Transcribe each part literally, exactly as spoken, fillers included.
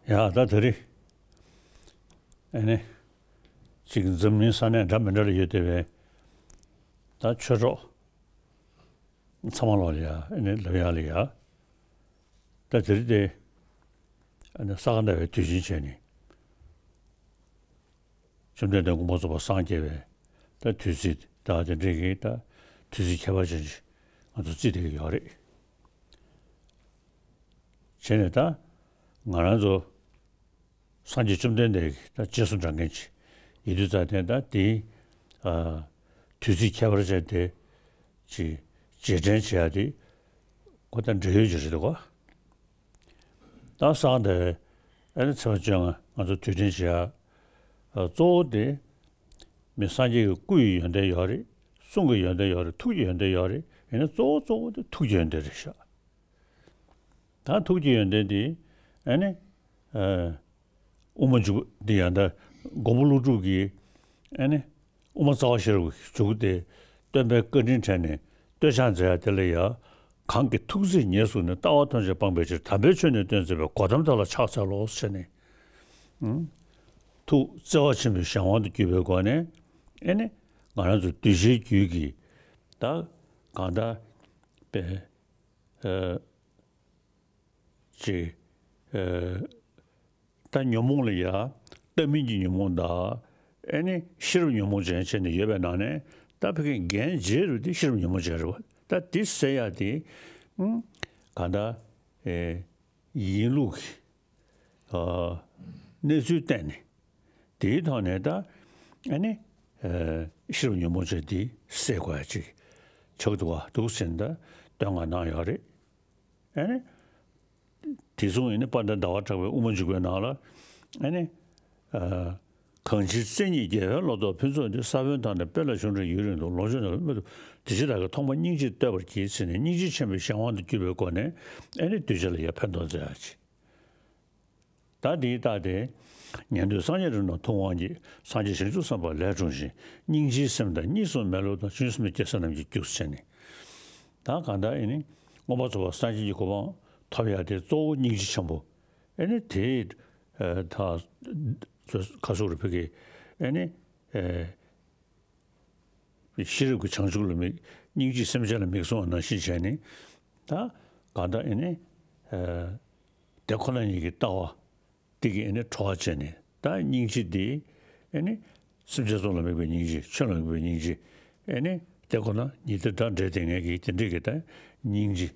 ཡ་ད་དེ་རིང་ཨ་ནི་ཅིག་འཛམ་གླིང་ས་གནས་འདྲ་མི་འདྲ་ལ་ཡོད་བསྡད་པའི་ད་ཆོས་གྲོགས་ཚང་མ་ལོག་ལ་ཡ་ཨ་ནི་ལབ་ཡ་ལ་ཡ། ད་དེ་རིང་དེ་ཨ་ནི་ས་ག་ཟླ་བའི་དུས་ཆེན་བྱས་ནས་བཅོམ་ལྡན་འདས་མགོན་པོ་རྫོགས་པར་སངས་རྒྱས་པའི་ད་དུས་ཚིགས་ད་དེ་འདྲའི་གི་ད་དུས་ཚིགས་ཁྱད་པར་ཅན་ཅིག་ང་ཚོ་བརྩི་བསྡད་ཀྱི་ཡོད་རེད། བྱས་ནས་ད་ང་རང་ཚོ་སངས་རྒྱས་བཅོམ་ལྡན་འདས་ཀྱི་ད་རྗེས་སུ་འབྲང་མཁན་ཅིག་ཡིན་དུས་ཙང་ནས་ད་དེའི་ཨ་དུས་ཚིགས་ཁྱད་པར་ཅན་དེ་ཅིག་རྗེས་དྲན་བྱེད་ཡ་དེ་ཁོ་ད་འབྲེལ་ཡོད་ཅིག་རེད་འདུག་ག་ད་སངས་རྒྱས་ཨ་ནི་ཚེས་པ་བཅོ་ལྔ་ང་ཚོ་དུས་དྲན་བྱེད་ཡ་ཨ་གཙོ་བོ་དེ་མི་སངས་རྒྱས་ཀྱི་སྐུ་ཡི་ཡོན་ཏན་ཡོད་རེད། གསུང་གི་ཡོན་ཏན་ཡོད་རེད། ཐུགས་ཀྱི་ཡོན་ཏན་ཡོད་རེད། ཡིན་ན་གཙོ་བོ་གཙོ་བོ་དེ་ཐུགས་ཀྱི་ཡོན་ཏན་རེད་ཤག་ད་ཐུགས་ཀྱི་ཡོན་ཏན་འདི་ཨ་ནི་ཨ་དབུ་མ་འཇུག་འདི་ཡང་ད་མགོན་པོ་ཀླུ་སྒྲུབ་ཀྱིས་ཨ་ནི་དབུ་མ་རྩ་བ་ཤེས་རབ་ཀྱི་མཇུག་དེ་སྟོན་པའི་བཀའ་དྲིན་དྲན་ནས་བསྟོད་ཕྱག་མཛད་ཡ་དེ་ལ་ཡང་གང་གིས་ཐུགས་བརྩེས་ཉེར་བཟུང་ནས། ལྟ་བ་ཐམས་ཅད་སྤངས་པའི་ཕྱིར། དམ་པའི་ཆོས་ནི་སྟོན་མཛད་པའི། གོ་ཏམ་དེ་ལ་ཕྱག་འཚལ་ལོ་ཞེས་ནས་ཨ་ཐུགས་བརྩེ་བ་ཆེན་པོའི་གཞན་དབང་དུ་གྱུར་པའི་སྒོ་ནས་ཨ་ནི་ང་རང་ཚོ་གདུལ་བྱའི་རྒྱུད་ཀྱི་ད་གང་ལྟར་པའི་ཨ་ཅིག་ཨ་ད་ཉོན་མོངས་ལ་ཡ་ལྟ་མིན་གྱི་ཉོན་མོངས་དང་ཨ་ནི་ཤེས་རབ་ཉོན་མོངས་ཅན་བྱས་ནས་ཡོད་པའི་ནང་ནས་ད་ཕ་གི་འགན་ལྗིད་རུ་དེ་ཤེས་རབ་ཉོན་མོངས་ཅན་རེད་བ། ད་དེ་སེལ་ཡ་དེ་ཨ་གང་ལྟར་ཨེ་ཡིན་ལུགས་ཀྱི་ཨ་གནས་ཚུལ་བསྟན་ནས་དེའི་ཐོག་ནས་ད་ཨ་ནི་ཨ་ཤེས་རབ་ཉོན་མོངས་ཅན་དེ་སེལ་དགོས་ཡ་ཅིག་ཆགས་འདུག་བ། འདུག་ཟེར་ནས་ད་བསྟོད་བསྔགས་གནང་ཡོད་རེད། ཨ་ནི་དེ་སོང་ཡིན་ན་དཔལ་ལྡན་ཟླ་བ་གྲགས་པའི་དབུ་མ་འཇུག་པའི་ནང་ལ་ཨ་ནི་ཨ་གང་ཕྱིར་བརྩེ་ཉིད་རྒྱལ་བའི་ལོ་ཏོག་ཕུན་ཚོགས་འདི། ས་བོན་དང་ནི་སྤེལ་ལ་བྱུང་རུང་ཡུན་རིང་དུ། ལོངས་སྤྱོད་ནི་རྨད་དུ། དེ་ཕྱིར་བདག་གིས་ཐོག་མར་སྙིང་རྗེས་བསྟོད་པར་བགྱི། ཟེར་ནས་སྙིང་རྗེ་ཆེན་པོའི་གཞན་དབང་དུ་གྱུར་པའི་སྒོ་ནས་ཨ་ནི་གདུལ་བྱ་ལ་ཡང་ཕན་ཐོགས་མཛད་ཡ་ཅིག་ད་འདིའི་རྟགས་དེ། ཉན་ཐོས་སངས་རྒྱས་རིགས་རྣམས་ཐུབ་དབང་གིས། སངས་རྒྱས་བྱང་ཆུབ་སེམས་དཔའ་ལས་འཁྲུངས་ཤིང་། སྙིང་རྗེའི་སེམས་དང་གཉིས་སུ་མེད་བློ་དང་། བྱང་ཆུབ་སེམས་དང་སྐྱེ་ས་རྣམས་ཀྱི་རྒྱུ་ཟེར་ནས། ད་གང་ལྟར་ཨེ་ནི་མངོན་པར་རྫོགས་པར་སངས་རྒྱས་ཀྱི་གོ་འཕང་ཐོབ་ཡ་དེ་གཙོ་བོ་སྙིང་རྗེ་ཆེན་པོ། ཨེ་ནི་དེ་ད་ཁ་སོག་རུ་ཕི་གི་ཨེ་ནི་ཤེས་རབ་ཀྱི་བྱང་ཆུབ་ལ་མིག་སྙིང་རྗེས་སེམས་ཅན་ལ་མིག་བཟུང་བ་ནང་བཞིན་བྱས་ནས་ད་གང་ལྟར་ཨེ་ནི་དེ་ཁོ་ན་ཉིད་ཀྱི་ལྟ་བ། དེ་གིས་ཨེ་ནི་གྲོགས་བྱས་ནས་ད་སྙིང་རྗེ་འདི་ཨེ་ནི་སེམས་ཅན་ཚོ་ལ་དམིགས་པའི་སྙིང་རྗེ། ཆོས་ལ་དམིགས་པའི་སྙིང་རྗེ། ཨེ་ནི་དེ་ཁོ་ན་ཉིད་དེ་འདྲ་འདྲེས་བསྡད་མཁན་གྱི་དེ་འདྲས་ཀྱི་ད་སྙིང་རྗེ།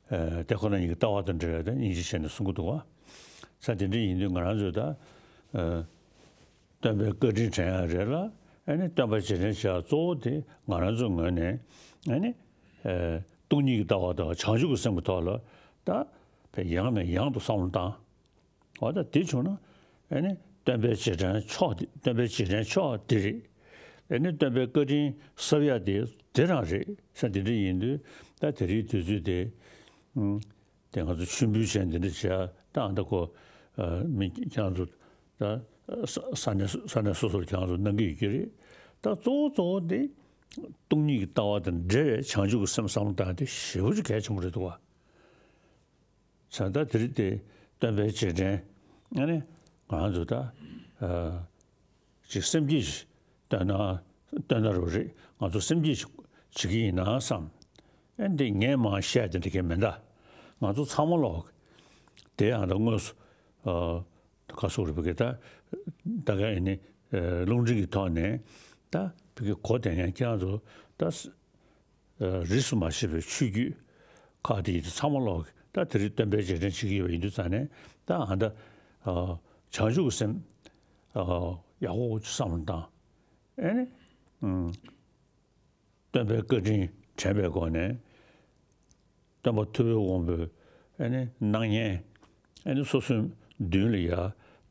ཨེ་དེ་ཁོ་ན་ཉིད་ཀྱི་ལྟ་བ་དང་འབྲེལ་བའི་ད་སྙིང་རྗེ་བྱས་ནས་གསུང་གི་འདུག་བ། ས་དེ་འདྲས་ཡིན་དུས་ང་རང་ཚོས་ད་ཨེ་སྟོན་པའི་བཀའ་དྲིན་དྲན་ཡ་རེད་ལ། ཨེ་ནི་སྟོན་པ་རྗེས་དྲན་བྱེད་ཡ་གཙོ་བོ་དེ་ང་རང་ཚོའི་ངོས་ནས་ཨེ་ནི་ཨེ་སྟོང་ཉིད་ཀྱི་ལྟ་བ་དང་བྱང་ཆུབ་ཀྱི་སེམས་ཀྱི་ཐོག་ལ་ད་ཡང་ནས་ཡང་དུ་བསམ་བློ་བཏང་། འོ་ད་དེ་བྱུང་ན་ཨེ་ནི་སྟོན་པའི་རྗེས་དྲན་མཆོག་དེ། སྟོན་པའི་རྗེས་དྲན་མཆོག་དེ་རེད། ཨེ་ནི་སྟོན་པའི་བཀའ་དྲིན་གསབ་ཡ་དེ་དེ་རང་རེད་ཟེར། དེ་འདྲ་ཡིན་དུས་ད་དེ་རིང་དུས་ཚོད་དེ་ཨུམ་དེ་ང་ཚོ་མཆོད་འབུལ་བྱས་འདི་འདྲ་བྱས་ད་ཨ་ད་ཁོ་ཨ་མི་ཁྱེད་རང་ཚོ་ད་ས་ས་གནས་ས་གནས་སོ་སོར་ཁྱེད་རང་ཚོ་གནང་གི་ཡོད་ཀྱི་རེད། ད་གཙོ་བོ་གཙོ་བོ་དེ་སྟོང་ཉིད་ཀྱི་ལྟ་བ་དང་འབྲེལ་བའི་བྱང་ཆུབ་ཀྱི་སེམས་བསམ་བློ་བཏང་དེ་ཞེ་པོ་ཅིག་གལ་ཆེན་པོ་རེད་འདུག་བ། བྱས་ཙང་དེ་རིང་དེ་སྟོན་པའི་རྗེས་དྲན་ཨ་ནི་ང་རང་ཚོ་ད་ཨ་ཅིག་སེམས་བསྐྱེད་ཅིག་བཏོན་ན་བཏོན་ན་རུ་རེད། ང་ཚོ་སེམས་བསྐྱེད་ཅིག་བྱེད་ཀྱི་ཡིན་ན་བསམ། ཨ་འདི་ངས་མར་བཤད་དེ་འདྲ་གི་མིན་ད། ང་ཚོ་ཚང་མ་ལོག་དེ་ཡང་ད་དངོས་སུ་ཨ་ཁ་སོག་རུ་བུ་གི་ད་ད་ག་ཨ་ནི་ཨ་རླུང་འཕྲིན་གྱི་ཐོག་ནས་ད་བུ་གི་གོ་དེ་ཡང་ཁྱེད་རང་ཚོ་ད། རིས་སུ་མ་ཆད་པའི་ཆོས་བརྒྱུད་ཁག་དེ་ཡིན་དུས་ཚང་མ་ལོག་ད་དེ་རིང་སྟོན་པའི་རྗེས་དྲན་བྱེད་ཀྱི་ཡོད་པ་ཡིན་དུས་ཙང་ནས་ད་ཨ་ད་བྱང་ཆུབ་ཀྱི་སེམས་ཡག་པོ་བསམ་བློ་བཏང་ཨེ་ནི་སྟོན་པའི་བཀའ་དྲིན་དྲན་པའི་སྒོ་ནས་སྟོན་པ་ཐུབ་པའི་དབང་པོའི་ཨེ་ནི་སྣང་བརྙན་ཨེ་ནི་སོ་སོའི་མདུན་ལ་ཡ་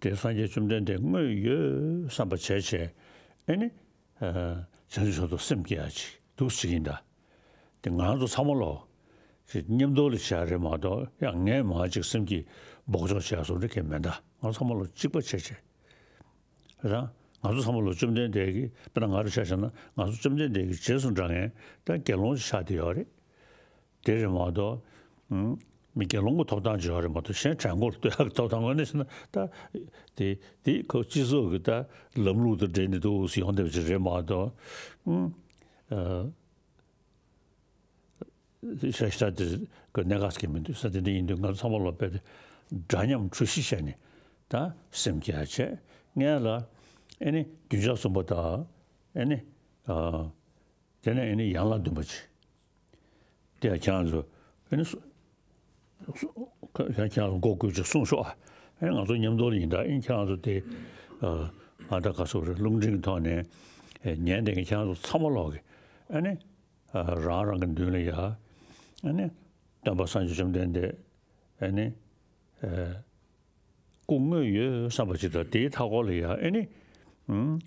དེ་སངས་རྒྱས་བཅོམ་ལྡན་འདས་དངོས་ཡོད་བསམ་པ་བྱས་བྱས་ཨེ་ནི། བྱང་ཆུབ་མཆོག་ཏུ་སེམས་བསྐྱེད་ཡ་ཅིག་འདུག་ཟེར་གྱི་ཡིན་ད། དེ་ང་རང་ཚོ་ཚང་མ་ལོག་ཅིག་མཉམ་དུ་ལ་བྱས་རེད་མ་གཏོགས་ཡང་ངས་མ་ཅིག་སེམས་བསྐྱེད་འབོག་ཆོག་བྱས་སོང་རེད་གི་མེད་ད། ང་ཚོ་ཚང་མ་ལོག་གཅིག་པ་བྱས་བྱས་རེད་ད། ང་ཚོ་ཚང་མ་ལོག་བཅོམ་ལྡན་འདས་ཀྱིས་དཔེར་ན་ང་རང་ཆ་བཞག་ན་ང་ཚོ་བཅོམ་ལྡན་འདས་ཀྱི་རྗེས་སུ་འབྲང་མཁན་ད་དགེ་སློང་ཅིག་ཆགས་བསྡད་ཡོད་རེད། དེ་རེད་མ་གཏོགས། ཨུམ། མི་དགེ་སློང་གི་ཐོབ་ཐང་ཅིག་ཡོད་རེད་མ་གཏོགས། གཞན་བྲན་ཁོལ་གཏོད་ཡག་གི་ཐོབ་ཐང་དངོས་གནས་བྱས་ན་ད་དེ་དེ་ཁོ་སྤྱི་ཚོགས་ཀྱི་ད་ལམ་ལུགས་དང་འབྲེལ་ནས་འདུག་སེ་ཡོང་བསྡད་པ་ཅིག་རེད་མ་གཏོགས། ཨུམ། ཨ། ཤ་ཤ་དེ་གི་གནད་འགག་ཅིག་མི་འདུག་ས། དེ་འདྲ་ཡིན་དུས་ང་ཚོ་ཚང་མ་ལོག་པས་དེ་འདྲ་མཉམ་གྲོས་གཞི་བྱས་ནས་ད་སེམས་བསྐྱེད་བྱས། སྔོན་ལ་ཨེ་ནི་རྒྱུན་ཆགས་གསུམ་པ་དང་། ཨེ་ནི། ཨ། དེ་ནས་ཨེ་ནི་ཡན་ལག་བདུན་པ་ཅིག་དེ་ཡང་ཁྱེད་རང་ཚོ་ཨེ་ནི་སུ། སུ། ཁ། ཁྱེད་རང་ཚོ་མགོ་སྒུར་ཅིག་གསུངས་ཤོག་ཨ། ཨེ་ནི་ང་ཚོ་མཉམ་དུ་ཡིན་ད། ཨེ་ནི་ཁྱེད་རང་ཚོ་དེ། ཨ། ང་ད་ག་ཚོད་རེད། རླུང་འཕྲིན་གྱི་ཐོག་ནས་ཨེ་ཉན་བསྡད་མཁན་ཁྱེད་རང་ཚོ་ཚང་མ་ལོག་གི་ཨེ་ནི། ཨ། རང་རང་གི་མདུན་ལ་ཡ་ཨེ་ནི་སྟོན་པ་སངས་རྒྱས་བཅོམ་ལྡན་འདས་ཨེ་ནི། ཨ། སྐུ་དངོས་ཡོད་བསམ་པ་ཅིག་དང་། དེའི་མཐའ་འཁོར་ལ་ཡང་ཨེ་ནི། ཨུམ།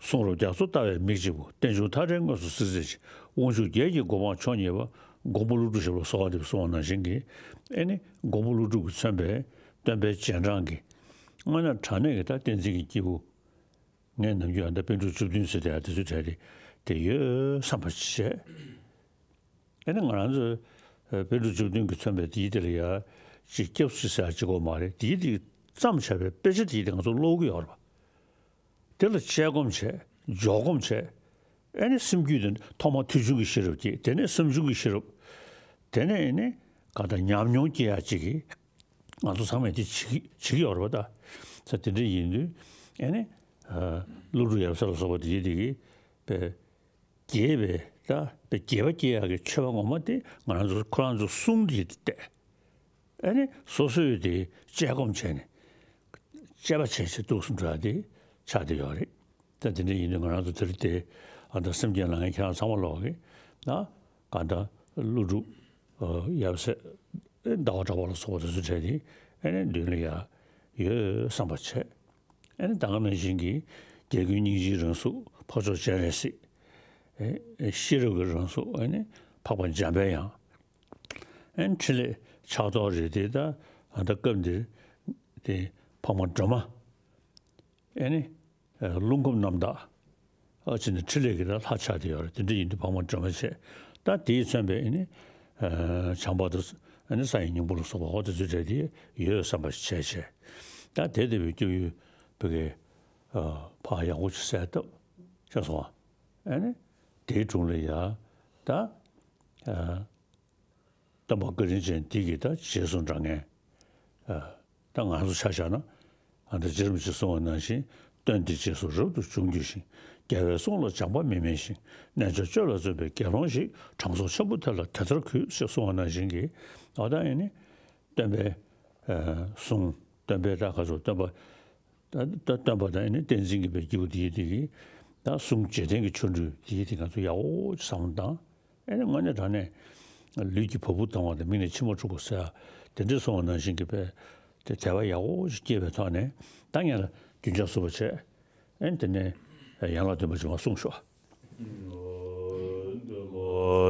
གསུང་རབ་རྒྱ་མཚོ་ལྟ་བའི་མིག་གཅིག་པུ། རྟེན་འབྱུང་མཐའ་བྲལ་དངོས་སུ་གཟིགས་མཛད་ཅིང་། དབང་ཕྱུག་བརྒྱད་ཀྱི་གོ་འཕང་མཆོག་བརྙེས་པ། མགོན་པོ་ཀླུ་སྒྲུབ་ཞབས་ལ་གསོལ་བ་འདེབས་གསུངས་པ་ནང་བཞིན་གྱི་ཨེ་ནི་མགོན་པོ་ཀླུ་སྒྲུབ་ཀྱིས་མཚོན་པའི་སྟོན་པའི་རྗེས་འབྲང་གི་དངོས་གནས་དྲང་གནས་ཀྱི་ད་བསྟན་འཛིན་གྱི་སྐྱེས་བུ། ངས་ནམ་རྒྱུན་ཨ་ད་པཎ་གྲུབ་བཅུ་བདུན་ཟེར་དེ་ཨ་དེ་ཚོའི་གྲས་དེ་དེ་ཡོད་བསམ་པ་བྱས། ཨེ་ནི་ང་རང་ཚོས་ཨ་པཎ་གྲུབ་བཅུ་བདུན་གྱིས་མཚོན་པའི་དེའི་དེ་ལ་ཡ་ཅིག་སྐྱབས་སུ་ཟེར་ཡ་གཅིག་པོ་མ་རེད། དེའི་དེ་བརྩམས་བྱས་པའི་དཔེ་ཆ་དེའི་དེ་ང་ཚོ་ཀློག་གི་ཡོད་རེད་པ། དེ་ལ་དཔྱད་སྒོམ་བྱས། འཇོག་སྒོམ་བྱས། ཨེ་ནི་སེམས་རྒྱུད་དེ་ཐོག་མར་ཐོས་བྱུང་གི་ཤེས་རབ་སྐྱེས། དེ་ནས་བསམ་བྱུང་གི་ཤེས་རབ། དེ་ནས་ཨེ་ནི་གང་ལྟར་ཉམས་མྱོང་སྐྱེ་ཡ་ཅིག་གི་ང་ཚོ་ཚང་མས་དེ་བྱེད་ཀྱི་བྱེད་ཀྱི་ཡོད་རེད་པ། ད་ས་དེ་འདྲ་ཡིན་དུས་ཨེ་ནི་ཨ་ཀླུ་སྒྲུབ་ཡབ་སྲས་ལ་སོགས་པ་དེ་དེ་གི་པའི་རྒྱས་པའི་ད་པའི་རྒྱས་པ་སྐྱེ་ཡག་གི་ཆོས་པ་ངོ་མ་དེ་ང་རང་ཚོ་ཁོ་རང་ཚོ་གསུང་དེ་བལྟས། ཨེ་ནི་སོ་སོས་དེ་དཔྱད་སྒོམ་བྱས་ནས་དཔྱད་པ་བྱས་བྱས་འདུག་སེ་འགྲོ་ཡ་དེ་ཆགས་བསྡད་ཡོད་རེད། ད་དེ་འདྲ་ཡིན་དུས་ང་རང་ཚོ་དེ་རིང་དེ་ཨ་ད་སེམས་ཀྱི་ལང་ཡ་ཁྱེད་རང་ཚང་མ་ལོག་གི་ན་གང་ལྟར་ཀླུ་སྒྲུབ་ཡབ་སྲས་ཟླ་བ་གྲགས་པ་ལ་སོགས་པ་དེ་ཚོ་གྲས་དེ་ཨེ་ནི་མདུན་ལ་ཡ་ཡོད་བསམ་པ་བྱས། ཨེ་ནི་ད་ག་ནང་བཞིན་གྱི་རྒྱལ་ཀུན་སྙིང་རྗེའི་རང་གཟུགས། འཕགས་མཆོག་སྤྱན་རས་གཟིགས། ཨེ་ཤེས་རབ་ཀྱི་རང་གཟུགས། ཨེ་ནི་འཕགས་པ་འཇམ་པའི་དབྱངས། ཨེ་ནི་ཕྲིན་ལས་ཕྱག་རྡོར་རེད་དེ། ད་ཨ་ད་སྐབས་འདིར་དེ་འཕགས་མ་སྒྲོལ་མ། ཨེ་ནི་ཨ་རླུང་ཁམས་རྣམ་དག་ཨ་ཅེ་ནི་ཕྲིན་ལས་ཀྱི་ད་ལྷ་ཆགས་བསྡད་ཡོད་རེད། དེ་འདྲ་ཡིན་དུས་འཕགས་མ་སྒྲོལ་མ་བྱས། ད་དེས་མཚོན་པའི་ཨེ་ནི་ཨ་བྱམས་པ་དང་། ཨེ་ནི་ས་ཡི་སྙིང་པོ་ལ་སོགས་པ་འོ་དེ་ཚོའི་གྲས་དེ་ཡོད་བསམ་པ་བྱས་བྱས། ད་དེ་ལྟ་བུའི་སྐྱབས་ཡུལ་བོད་ཀྱི་ཨ་ཕ་ཡག་པོ་ཅིག་གསལ་བཏབ་ཤག་སོང་བ། ཨེ་ནི་དེའི་དྲུང་ལ་ཡ་ད་ཨ་སྟོན་པ་བཀའ་དྲིན་ཅན་འདི་གི་ད་རྗེས་སུ་འབྲང་མཁན། ཨ་ད་ང་ཚོ་ཆ་བཞག་ན་ཨ་ད་རྗེ་རིན་པོ་ཆེས་གསུངས་པ་ནང་བཞིན། སྟོན་འདི་རྗེས་སུ་རབ་ཏུ་བྱུང་གྱུར་ཅིང་། རྒྱལ་བའི་གསུང་ལ་སྦྱངས་པ་མི་དམན་ཞིང་། རྣལ་འབྱོར་སྤྱོད་ལ་བརྩོན་པའི་དགེ་སློང་ཞིག། དྲང་སྲོང་ཆེན་པོ་དེ་ལ་དེ་ལྟར་གུས། ཞེས་གསུངས་པ་ནང་བཞིན་གྱི་ཨ་ད་ཨེ་ནི་སྟོན་པའི་ཨ་གསུང་། སྟོན་པའི་ད་ག་ཚོད་སྟོན་པ། ད་ད་སྟོན་པ་དང་ཨེ་ནི་བསྟན་འཛིན་གྱི་པའི་སྐྱེས་བུ་དེ་ཡི་དེ་གི་ད་གསུང་རྗེས་དྲན་གྱི་ཆོ་འཕྲུལ་དེ་ཡི་དེ་ང་ཚོ་ཡག་པོ་ཅིག་བསམ་བློ་བཏང་། ཨེ་ནི་དངོས་གནས་དྲང་གནས་ལུས་ཀྱི་བ་སྤུ་ལྡང་བ་དང་མིག་ནས་མཆི་མ་འཁྲུག་པ་ཟེར་ཡ་དེ་འདྲ་སོང་བ་ནང་བཞིན་གྱི་པའི་དེ་དད་པ་ཡག་པོ་ཅིག་སྐྱེས་པའི་ཐོག་ནས། ད་ངས་ལ་རྒྱུན་ཆགས་གསུམ་པ་བྱས། ཨེ་ནི་དེ་ནས་ཡན་ལག་བདུན་པ་ཅིག་མར་གསུངས་ཤོག།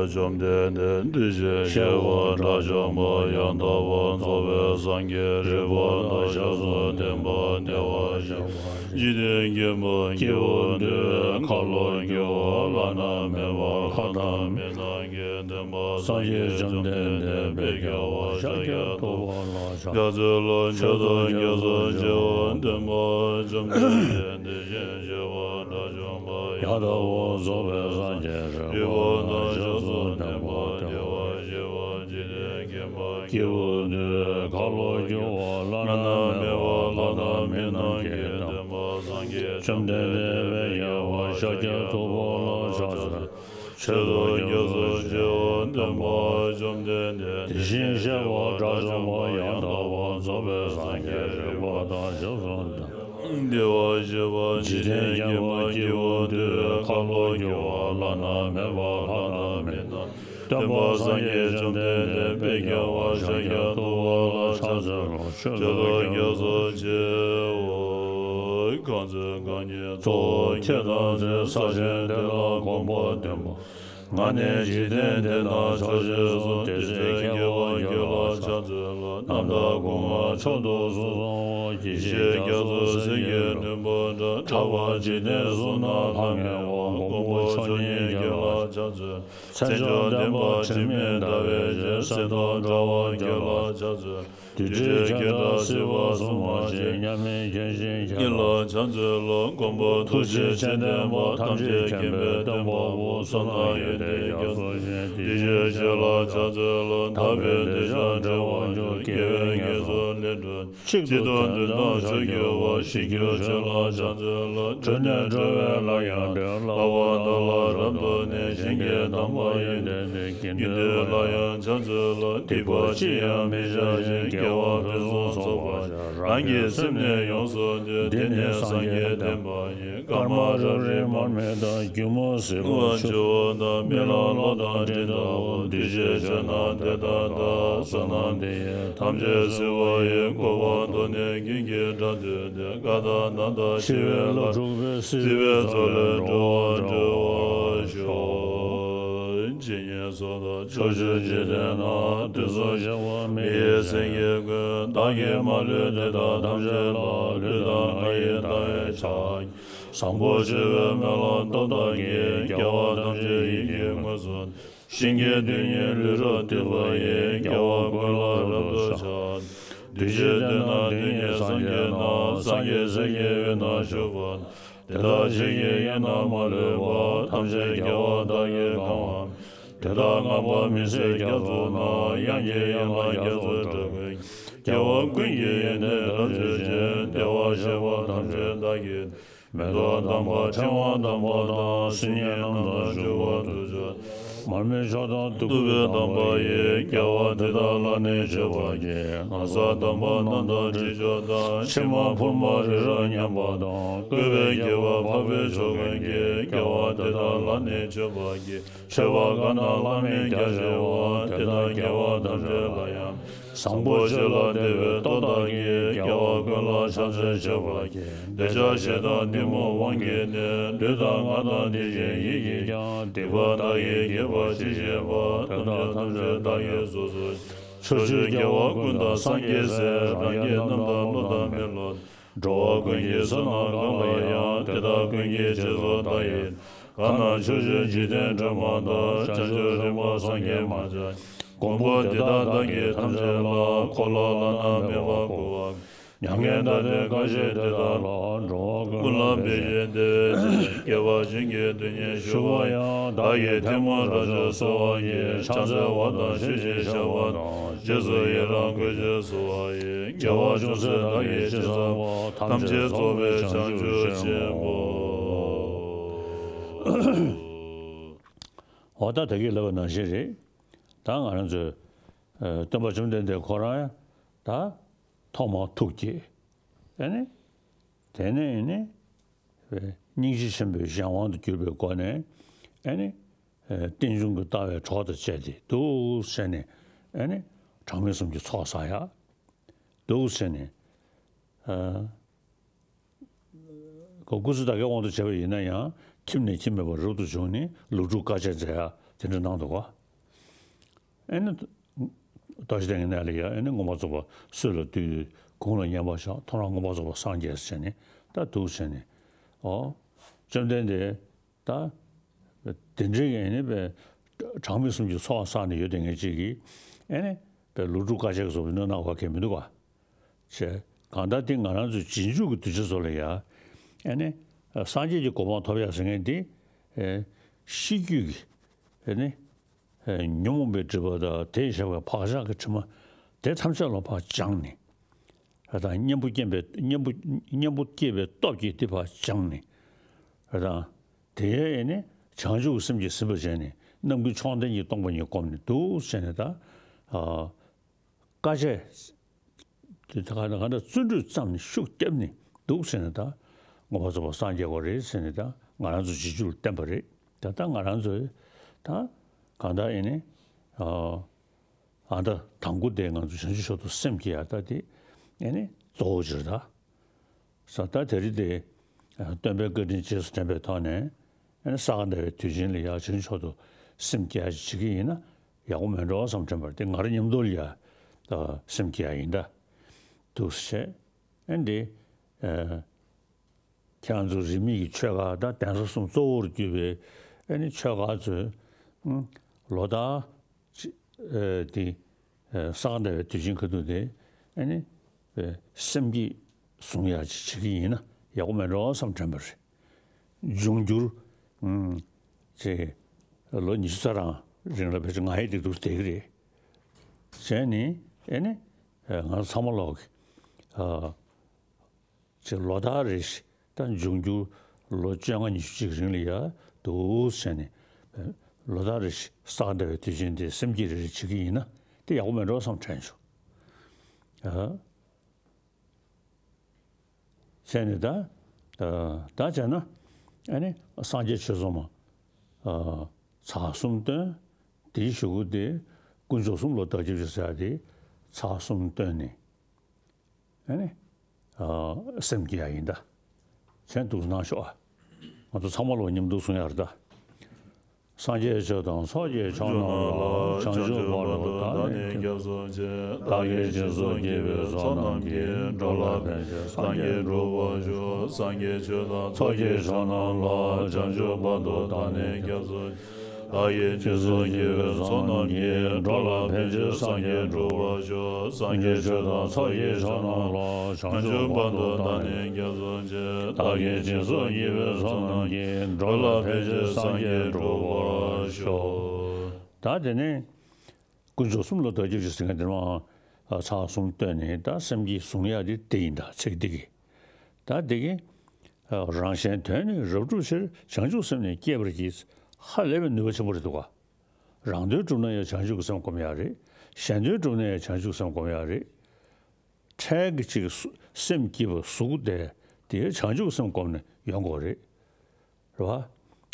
བཅོམ་ལྡན་འདས་འདི་ཞེས་བྱ་བ་དགྲ་བཅོམ་པ་ཡང་དག་པར་རྫོགས་པའི་སངས་རྒྱས་རིག་པ་དང་ཞབས་སུ་ལྡན་པ། བདེ་བ་ཅན། འཇིག་རྟེན་མཁྱེན་པ་སྐྱེས་བུ་འདི། ཁ་ལོ་སྒྱུར་བ་བླ་ན་མེད་པ། ལྷ་དང་མི་རྣམས་ཀྱིས་བསྟོད་པ། སངས་རྒྱས་བཅོམ་ལྡན་འདས་དཔལ་རྒྱལ་བ་ཤཱཀྱ་ཐུབ་པ་ལ་ཕྱག་འཚལ་ལོ། མཆོད་དོ། སྐྱབས་སུ་མཆིའོ། བསྟོད་པ། བཅོམ་ལྡན་འདས་འདི་ཞེས་བྱ་བ་དགྲ་བཅོམ་པ་ཡང་དག་པར་རྫོགས་པའི་སངས་རྒྱས་རིག་པ་དང་ཞབས་སུ་ལྡན་པ། བདེ་བར་གཤེགས་པ། འཇིག་རྟེན་མཁྱེན་པ་སྐྱེས་བུ་འདི། ཁ་ལོ་སྒྱུར་བ་བླ་ན་མེད་པ། ལྷ་དང་མི་རྣམས་ཀྱིས་བསྟོད་པ། སངས་རྒྱས་བཅོམ་ལྡན་འདས་དཔལ་རྒྱལ་བ་ཤཱཀྱ་ཐུབ་པ་ལ་ཕྱག་འཚལ། མཆོད་དོ། སྐྱབས་སུ་མཆིའོ། བསྟོད་པ། བཅོམ་ལྡན་འདས་འདི་ཞེས་བྱ་བ་དགྲ་བཅོམ་པ་ཡང་དག་པར་རྫོགས་པའི་སངས་རྒྱས་རིག་པ་དང་ཞབས་སུ་ལྡན་པ། བདེ་བར་གཤེགས་པ། འཇིག་རྟེན་མཁྱེན་པ་སྐྱེས་བུ་འདི། ཁ་ལོ་སྒྱུར་བ་བླ་ན་མེད་པ། ལྷ་དང་མི་རྣམས་བསྟོད་པ། སངས་རྒྱས་བཅོམ་ལྡན་འདས་དཔལ་རྒྱལ་བ་ཤཱཀྱ་ཐུབ་པ་ལ་ཕྱག་འཚལ་ལོ། མཆོད་དོ། སྐྱབས་སུ་མཆིའོ། གང་ཚེ་རྐང་གཉིས་གཙོ་བོ་ཁྱེད་དང་འཕྲད། ས་ཆེན་འདི་ལ་གོམ་པ་བདུན་པ། ང་ནི་འཇིག་རྟེན་འདི་ན་ཕྱག་བཞེས་སོ། དེ་ཚེ་སྐྱེ་བ་བརྒྱད་ལ་ཕྱག་འཚལ་ལོ། རྣམ་དག་སྐུ་མངའ་མཆོག་ཏུ་གསོལ་ལོ། ཡེ་ཤེས་རྒྱ་མཚོ་ཟེར་གྱིས་བསྟོད་པ་འདྲ། ཕྲ་བ་འཇིག་རྟེན་གསུམ་ན་ལྷང་ངེ་བ། མགོན་པོ་མཆོག་བརྙེས་ཁྱེད་ལ་ ཕྱག་འཚལ། མཚན་མཆོག་ལྡན་པ་དྲི་མེད་ཟླ་བའི་ཞལ། གསེར་མདོག་འདྲ་བ་ཁྱོད་ལ་ཕྱག་འཚལ། བདུད་རྩི་ཁྱོད་འདྲ་སྲིད་པ་གསུམ་མ་མཆིས། མཉམ་མེད་ཁྱོད་བཞིན་ཁྱེད་ལ་ཕྱག་འཚལ་ལོ། མགོན་པོ་ཐུགས་རྗེ་ཆེ་ལྡན་པ། ཐམས་ཅད་མཁྱེན་པའི་སྟོན་པ་པོ། བསོད་ནམས་ཡོན་ཏན་རྒྱ་མཚོ་ཆེ། བདེ་གཤེགས་ཁྱོད་ལ་ཕྱག་འཚལ་ལོ། དག་པའི་གདུལ་བྱ་བསྒྲལ་བར་འགྱུར། དགེ་བའི་བསྙེན་སོགས་ལས་སྒྲོལ། གཅིག་ཏུ་དོན་དམ་ཆོས་སྐྱོང་བ། ཞི་ཁྱོད་ཆོས་ལ་ཕྱག་འཚལ་ལོ། གྲོལ་ནས་གྲོལ་བའི་ལམ་ཡང་སྒྲོལ། ལྷ་བ་དག་ལ་རབ་ཏུ་གནས། ཞིང་གི་དམ་པ་ཡོན་ཏན་ལྡན། དགེ་འདུན་ལ་ཡང་ཕྱག་འཚལ་ལོ། སྡིག་པ་ཅི་ཡང་མི་བྱ་ཞིང་། དགེ་བ་ཕུན་སུམ་ཚོགས་པར་སྤྱད། རང་གི་སེམས་ནི་ཡོངས་སུ་འདུལ། འདི་ནི་སངས་རྒྱས་བསྟན་པ་ཡིན། སྐར་མ་རབ་རིབ་མར་མེ་ལྟར། སྒྱུ་མ་ཟིལ་པར་འཇུ་བ་དང་། རྨི་ལམ་གློག་དང་སྤྲིན་ལྟ་བུ། འདུས་བྱས་ཆོས་རྣམས་དེ་ལྟར་གདའ། བསོད་ནམས་འདི་ཡིས་ཐམས་ཅད་གཟིགས་པ་ཡི། གོ་འཕང་མདོ་ནས་ཀུན་གྱི་སྒྲ་ཐོས་ཏེ། ཀ་དག་ན་དང་འཆི་བའི་ལྷ་སྲུང་བའི། སྲིད་པའི་མཚོ་ལས་འགྲོ་བ་སྒྲོལ་བར་ཤོག་ཇི་སྙེད་སུ་དག་ཕྱོགས་བཅུའི་འཇིག་རྟེན་ན། དུས་གསུམ་གཤེགས་པ་མི་ཡི་སེང་གེ་ཀུན། བདག་གིས་མ་ལུས་དེ་དག་ཐམས་ཅད་ལ། ལུས་དང་ངག་ཡིད་དང་བས་ཕྱག་བཟང་པོ་སྤྱོད་པའི་སྨོན་ལམ་སྟོབས་དག་གིས། རྒྱལ་བ་ཐམས་ཅད་ཡིད་ཀྱིས་མངོན་སུམ། ཞིང་གི་རྡུལ་སྙེད་ལུས་རབ་གཏུབས་པ་ཡིས། རྒྱལ་བ་ཀུན་ལ་རབ་ཏུ་ཕྱག་འདུས་བྱས་སྟེང་ན་རྡུལ་སྙེད་སངས་རྒྱས་རྣམས། སངས་རྒྱས་སྲས་ཀྱི་དབུས་ན་བཞུགས་པ། དེ་དག་ཆོས་ཀྱི་དབྱིངས་རྣམས་མ་ལུས་པ། ཐམས་ཅད་རྒྱལ་བ་དག་གིས་གང་བ། དེ་དག་བསྔགས་པ་མི་ཟད་རྒྱ་མཚོ་རྣམས། དབྱངས་ཀྱི་ཡན་ལག་རྒྱ་མཚོ་སྒྲ་ཀུན། རྒྱལ་བ་ཀུན་གྱི་ཡོན་ཏན་རབ་བརྗོད་ཅིང་། བདེ་བར་གཤེགས་པ་ཐམས་ཅད་བདག་གིས། མེ་ཏོག་དམ་པ་ཕྲེང་བ་དམ་པ་དང་། སིལ་སྙན་རྣམས་དང་བྱུག་པ་དུས་མཆོད། མར་མེ་མཆོག་དང་བདུག་སྤོས་དམ་པ་ཡིས། རྒྱལ་བ་དེ་དག་ལ་ནི་མཆོད་པར་བགྱི། ན་བཟའ་དམ་པ་སྣ་དང་དྲི་མཆོག་དང་། ཕྱེ་མ་ཕུར་མ་རི་རབ་མཉམ་པ་དང་། བཀོད་པའི་དགྱེས་པ་འཕགས་པའི་མཆོག་ཀུན་གྱིས། རྒྱལ་བ་དེ་དག་ལ་ནི་མཆོད་པར་བགྱི། མཆོད་པ་གང་དང་བླ་མེད་རྒྱ་ཆེ་བ། དེ་དག་རྒྱལ་བ་ཐམས་ཅད་ལ་ཡང་། བཟང་པོ་སྤྱོད་ལ་དད་པའི་སྟོབས་དག་གིས། རྒྱལ་བ་ཀུན་ལ་ཕྱག་འཚལ་མཆོད་པར་བགྱི། འདོད་ཆགས་ཞེ་སྡང་གཏི་མུག་དབང་གིས་ནི། ལུས་དང་ངག་དང་དེ་བཞིན་ཡིད་ཀྱིས་ཀྱང་། སྡིག་པ་དག་གིས་བགྱིས་པ་ཅི་བགྱིས་པ། དེ་དག་ཐམས་ཅད་བདག་གིས་སོ་སོར་བྱས། ཕྱོགས་བཅུའི་རྒྱལ་བ་ཀུན་དང་སངས་རྒྱས་སྲས། རང་གི་རྣམ་ཐར་བློ་དང་མི་སློབ། འགྲོ་བ་ཀུན་གྱི་བསོད་ནམས་གང་ལ་ཡང་། དེ་དག་ཀུན་གྱི་རྗེས་སུ་བདག་ཡི། གང་རྣམས་ཕྱོགས་བཅུའི་འཇིག་རྟེན་སྒྲོན་མ་དང་། བྱང་ཆུབ་རིམ་པ་སངས་རྒྱས་མ་ཆགས། མགོན་པོ་འདི་དག་བདག་གིས་ཐམས་ཅད་ལ། འཁོར་ལོ་བླ་ན་མེད་པ་བསྐོར་བ། མྱ་ངན་འདའ་སྟོན་བཀའ་བཞིན་དེ་དག་ལ། འགྲོ་བ་ཀུན་ལ་ཕན་ཞིང་བདེ་བའི་ཕྱིར། སྐྱེ་བ་གཞན་གྱི་དོན་སྙིང་ཞུ་བ་ཡང་། བདག་གིས་ཐལ་མོ་སྒྲ་ཆོས་གསོལ་བ་གྱིས། ཕྱག་འཚལ་བ་དང་མཆོད་ཅིང་བཤགས་པ་དང་། རྗེས་སུ་ཡི་རང་བསྐུལ་ཞིང་གསོལ་བ་ཡི། དགེ་བ་ཅུང་ཟད་བདག་གིས་ཅི་བསགས་པ། ཐམས་ཅད་རྫོགས་པའི་བྱང་ཆུབ་ཆེན་པོ། འོ་ད་ད་གིན་ལབ་པ་ནང་བཞིན་རེད། ད་ང་རང་ཚོས་ཨ་སྟོན་པ་བཅོམ་ལྡན་འདས་ཁོ་རང་ཡང་ད་ཐོག་མར་ཐུགས་བསྐྱེད། ཨ་ནི་དེ་ནས་ཨ་ནི་སྙིང་རྗེ་ཆེན་པོའི་གཞན་དབང་དུ་གྱུར་པའི་སྒོ་ནས་ཨ་ནི་ཨ་རྟེན་འབྱུང་གི་ལྟ་བའི་གྲོགས་དང་བཅས་ཏེ་འདུག་ཟེར་ནས་ཨ་ནི་གྲངས་མེད་གསུམ་གྱི་ཚོགས་བསགས་ཡ། འདུག་ཟེར་ནས། ཨ། ཁོ་སྐུ་ཚེ་ད་གའི་དབང་དུ་བྱས་པ་ཡིན་ན་ཡང་ཁྱིམ་ནས་ཁྱིམ་མེད་པར་རབ་ཏུ་བྱུང་ནས་ལོ་དྲུག་དཀའ་སྤྱད་མཛད་ཡ་དེ་འདྲ་གནང་འདུག་ག། ཨེ་ནི། རྟག་ཞི་སྟེང་གི་གནས་ལ་ཡ་ཨེ་ནི་མངོན་པར་རྫོགས་པ་སྲོད་ལ་བཏུད་དེ་དགུང་ལ་བསྙེན་པར་བཞག་ཐོ་རངས་མངོན་པར་རྫོགས་པར་སངས་རྒྱས་ཟེར་ནས་ད་འདུག་ཟེར་ནས། ཨོ། བཅོམ་ལྡན་འདས། ད། དེ་འདྲའི་ཨེ་ནི་པའི་གྲངས་མེད་གསུམ་གྱི་ཚོགས་བསགས་ནས་ཡོད་དེ་ངེད་ཅིག་གིས་ཨེ་ནི་པའི་ལོ་དྲུག་དཀའ་སྤྱད་ཀྱི་བཟོ་བའི་གནོན་གནང་བ་གང་མི་འདུག་ག། བྱས། གང་ལྟར་དེ་ང་རང་ཚོའི་རྗེས་འཇུག་གི་གདུལ་བྱ་ཚོ་ལ་ཡ་ཨེ་ནི་སངས་རྒྱས་ཀྱི་གོ་འཕང་ཐོབ་ཡ་ཟེར་མཁན་དེ་ཨེ་ཤེས་རྒྱུད་ཀྱི་ཨེ་ནི་ཨེ་ཉོན་མོངས་པའི་སྒྲིབ་པ་དང་དེས་བཞག་པའི་བག་ཆགས་ཀྱི་དྲི་མ་དེ་ཐམས་ཅད་ལ་ཕར་སྦྱངས་ནས། ཨ་ད་གཉེན་པོ་སྐྱེས་པའི་གཉེན་པོ་གཉེན་པོ་སྐྱེས་པའི་སྟོབས་ཀྱིས་དེ་ཕར་སྦྱངས་ནས། ཨ་ད། དེ་ཡང་ཨེ་ནི་བྱང་ཆུབ་ཀྱི་སེམས་ཀྱིས་ཟིན་པར་བྱས་ནས་རྣམ་ཀུན་མཆོག་ལྡན་གྱིས་སྟོང་པ་ཉིད་བསྒོམས་ནས་འདུག་ཟེར་ནས་ད། ཨ། དཀའ་སྤྱད། དེ་ད་ག་ད་ག་ད་བརྩོན་འགྲུས་བརྩམས་ནས་ཤུགས་བརྒྱབ་ནས་འདུག་ཟེར་ནས་ད། མངོན་པར་རྫོགས་པར་སངས་རྒྱས་དགོས་རེད་ཟེར་ནས་ད་ང་རང་ཚོ་རྗེས་འཇུག་ལ་བསྟན་པ་རེད། ད་ལྟ་ང་རང་ཚོའི་ད་གང་ལྟར་ཨེ་ནི། ཨ། ཨ་ད་དང་པོ་དེ་ང་ཚོ་བྱང་ཆུབ་མཆོག་ཏུ་སེམས་བསྐྱེད་ཡ་ད་དེ་ཨེ་ནི་གཙོ་བོ་ཅིག་རེད་ད། ས་ད་དེ་རིང་དེ་སྟོན་པའི་བཀའ་དྲིན་རྗེས་སུ་དྲན་པའི་ཐོག་ནས་ཨེ་ནི་ས་ག་ཟླ་བའི་དུས་ཆེན་ལ་ཡ་བྱང་ཆུབ་མཆོག་ཏུ་སེམས་བསྐྱེད་ཡ་ཅིག་བྱེད་ཀྱི་ཡིན་ན་ཡག་པོ་མེད་འགྲོ་བསམ་དྲན་པར་དེ་ང་རང་མཉམ་དུ་ལ་ཡ་ད་སེམས་བསྐྱེད་ཡ་ཡིན་ད། འདུག་སེ་བྱས་ཨེ་འདི་ཨེ། ཁྱེད་རང་ཚོ་རིས་མེད་ཀྱི་ཆོས་བཀའ་དང་གདན་ས་གསུམ་གཙོ་བོར་གྱུར་པའི་ཨེ་ནི་ཆོས་བཀའ་ཚོའི་ ལོ་ལྟར་ཅི་ཨེ་དེ་ཨེ་ས་ག་ཟླ་བའི་དུས་ཆེན་ཁ་ཐུག་དེ་ཨ་ནི་ཨེ་སེམས་བསྐྱེད་བཟུང་ཡག་ཅིག་བྱེད་ཀྱི་ཡིན་ན་ཡག་པོ་མེད་འགྲོ་བསམ་དྲན་པ་རེད། འབྱུང་འགྱུར་ཨུམ་ཅེ་ལོ་ཉི་ཤུ་རྩ་གྲངས་རིང་ལ་ཕལ་ཆེར་ང་ཡི་སྡུག་སྡུག་བསྡད་ཀྱི་རེད། བྱས་ནས་ཨེ་ནི་ཨེ་ང་ཚོ་ཚང་མ་ལོག་གི་ཨ། ཅིག་ལོ་ལྟར་རེ་བཞིན་ད་འབྱུང་འགྱུར་ལོ་བཅོ་ལྔ་ཉི་ཤུ་ཅིག་རིང་ལ་ཡ་འདུག་བྱས་ནས་ལོ་ལྟར་རེ་བཞིན་ས་ག་ཟླ་བའི་དུས་ཆེན་དེ་སེམས་བསྐྱེད་རེ་རེ་བྱེད་ཀྱི་ཡིན་ན་དེ་ཡག་པོ་མེད་འགྲོ་བསམ་དྲན་བྱུང་། ཨ། བྱས་ནས་ད་ཨ་ད་བྱས་ན་ཨ་ནི་སངས་རྒྱས་ཆོས་ཚོགས་མ་ཨ་ཚར་གསུམ་བཏོན། དེའི་གཞུག་གུ་དེ་དཀོན་མཆོག་གསུམ་ལ་བདག་སྐྱབས་མཆི་ཟེར་ཡ་དེ་ཚར་གསུམ་བཏོན་ནས། ཨ་ནི། ཨ་སེམས་བསྐྱེད་ཡ་ཡིན་ད། མཚན་འདུག་གནང་ཤོག་ཨ། ང་ཚོ་ཚང་མ་ལོ་མཉམ་དུ་གསུང་ཡ་རེད་ད། སངས་རྒྱས་ཆོས་དང་ཚོགས་ཀྱི་མཆོག་རྣམས་ལ། བྱང་ཆུབ་བར་དུ་བདག་ནི་སྐྱབས་སུ་མཆི། བདག་གིས་སྦྱིན་སོགས་བགྱིས་པའི་ཚོགས་རྣམས་ཀྱིས། འགྲོ་ལ་ཕན་ཕྱིར་སངས་རྒྱས་འགྲུབ་པར་ཤོག། སངས་རྒྱས་ཆོས་དང་ཚོགས་ཀྱི་མཆོག་རྣམས་ལ། བྱང་ཆུབ་བར་དུ་བདག་ནི་སྐྱབས་སུ་མཆི། བདག་གིས་སྦྱིན་སོགས་བགྱིས་པའི་ཚོགས་རྣམས་ཀྱིས། འགྲོ་ལ་ཕན་ཕྱིར་སངས་རྒྱས་འགྲུབ་པར་ཤོག། སངས་རྒྱས་ཆོས་དང་ཚོགས་ཀྱི་མཆོག་རྣམས་ལ། བྱང་ཆུབ་བར་དུ་བདག་ནི་སྐྱབས་སུ་མཆི། བདག་གིས་སྦྱིན་སོགས་བགྱིས་པའི་ཚོགས་རྣམས་ཀྱིས། འགྲོ་ལ་ཕན་ཕྱིར་སངས་རྒྱས་འགྲུབ་པར་ཤོག། ད་དེ་ནས་དཀོན་མཆོག་གསུམ་ལ་བདག་སྐྱབས་མཆི་ཟེར་མཁན་དེ་མ་ཚར་གསུམ་བཏོན་ནས་ད་སེམས་བསྐྱེད་བཟུང་ཡག་དེ་དེ་ཡིན་ད་ཚིག་འདི་གི། ད་འདི་གི་རང་གཞན་དོན་ནི་རབ་བསྒྲུབ་ཕྱིར། བྱང་ཆུབ་སེམས་ནི་བསྐྱེད་པར་བགྱི། ཧ་ལས་པའི་ནུས་པ་ཆེན་པོ་རེད་འདུག་ག། རང་དོན་བསྒྲུབ་ན་ཡང་བྱང་ཆུབ་ཀྱི་སེམས་སྒོམ་ཡག་རེད། གཞན་དོན་བསྒྲུབ་ན་ཡང་བྱང་ཆུབ་སེམས་སྒོམ་ཡག་རེད། འཕྲལ་གྱི་ཅིག་སེམས་སྐྱིད་པ་ཟུག་དེ་དེ་བྱང་ཆུབ་ཀྱི་སེམས་སྒོམ་ནས་ཡོང་དགོས་རེད། རེད་བ།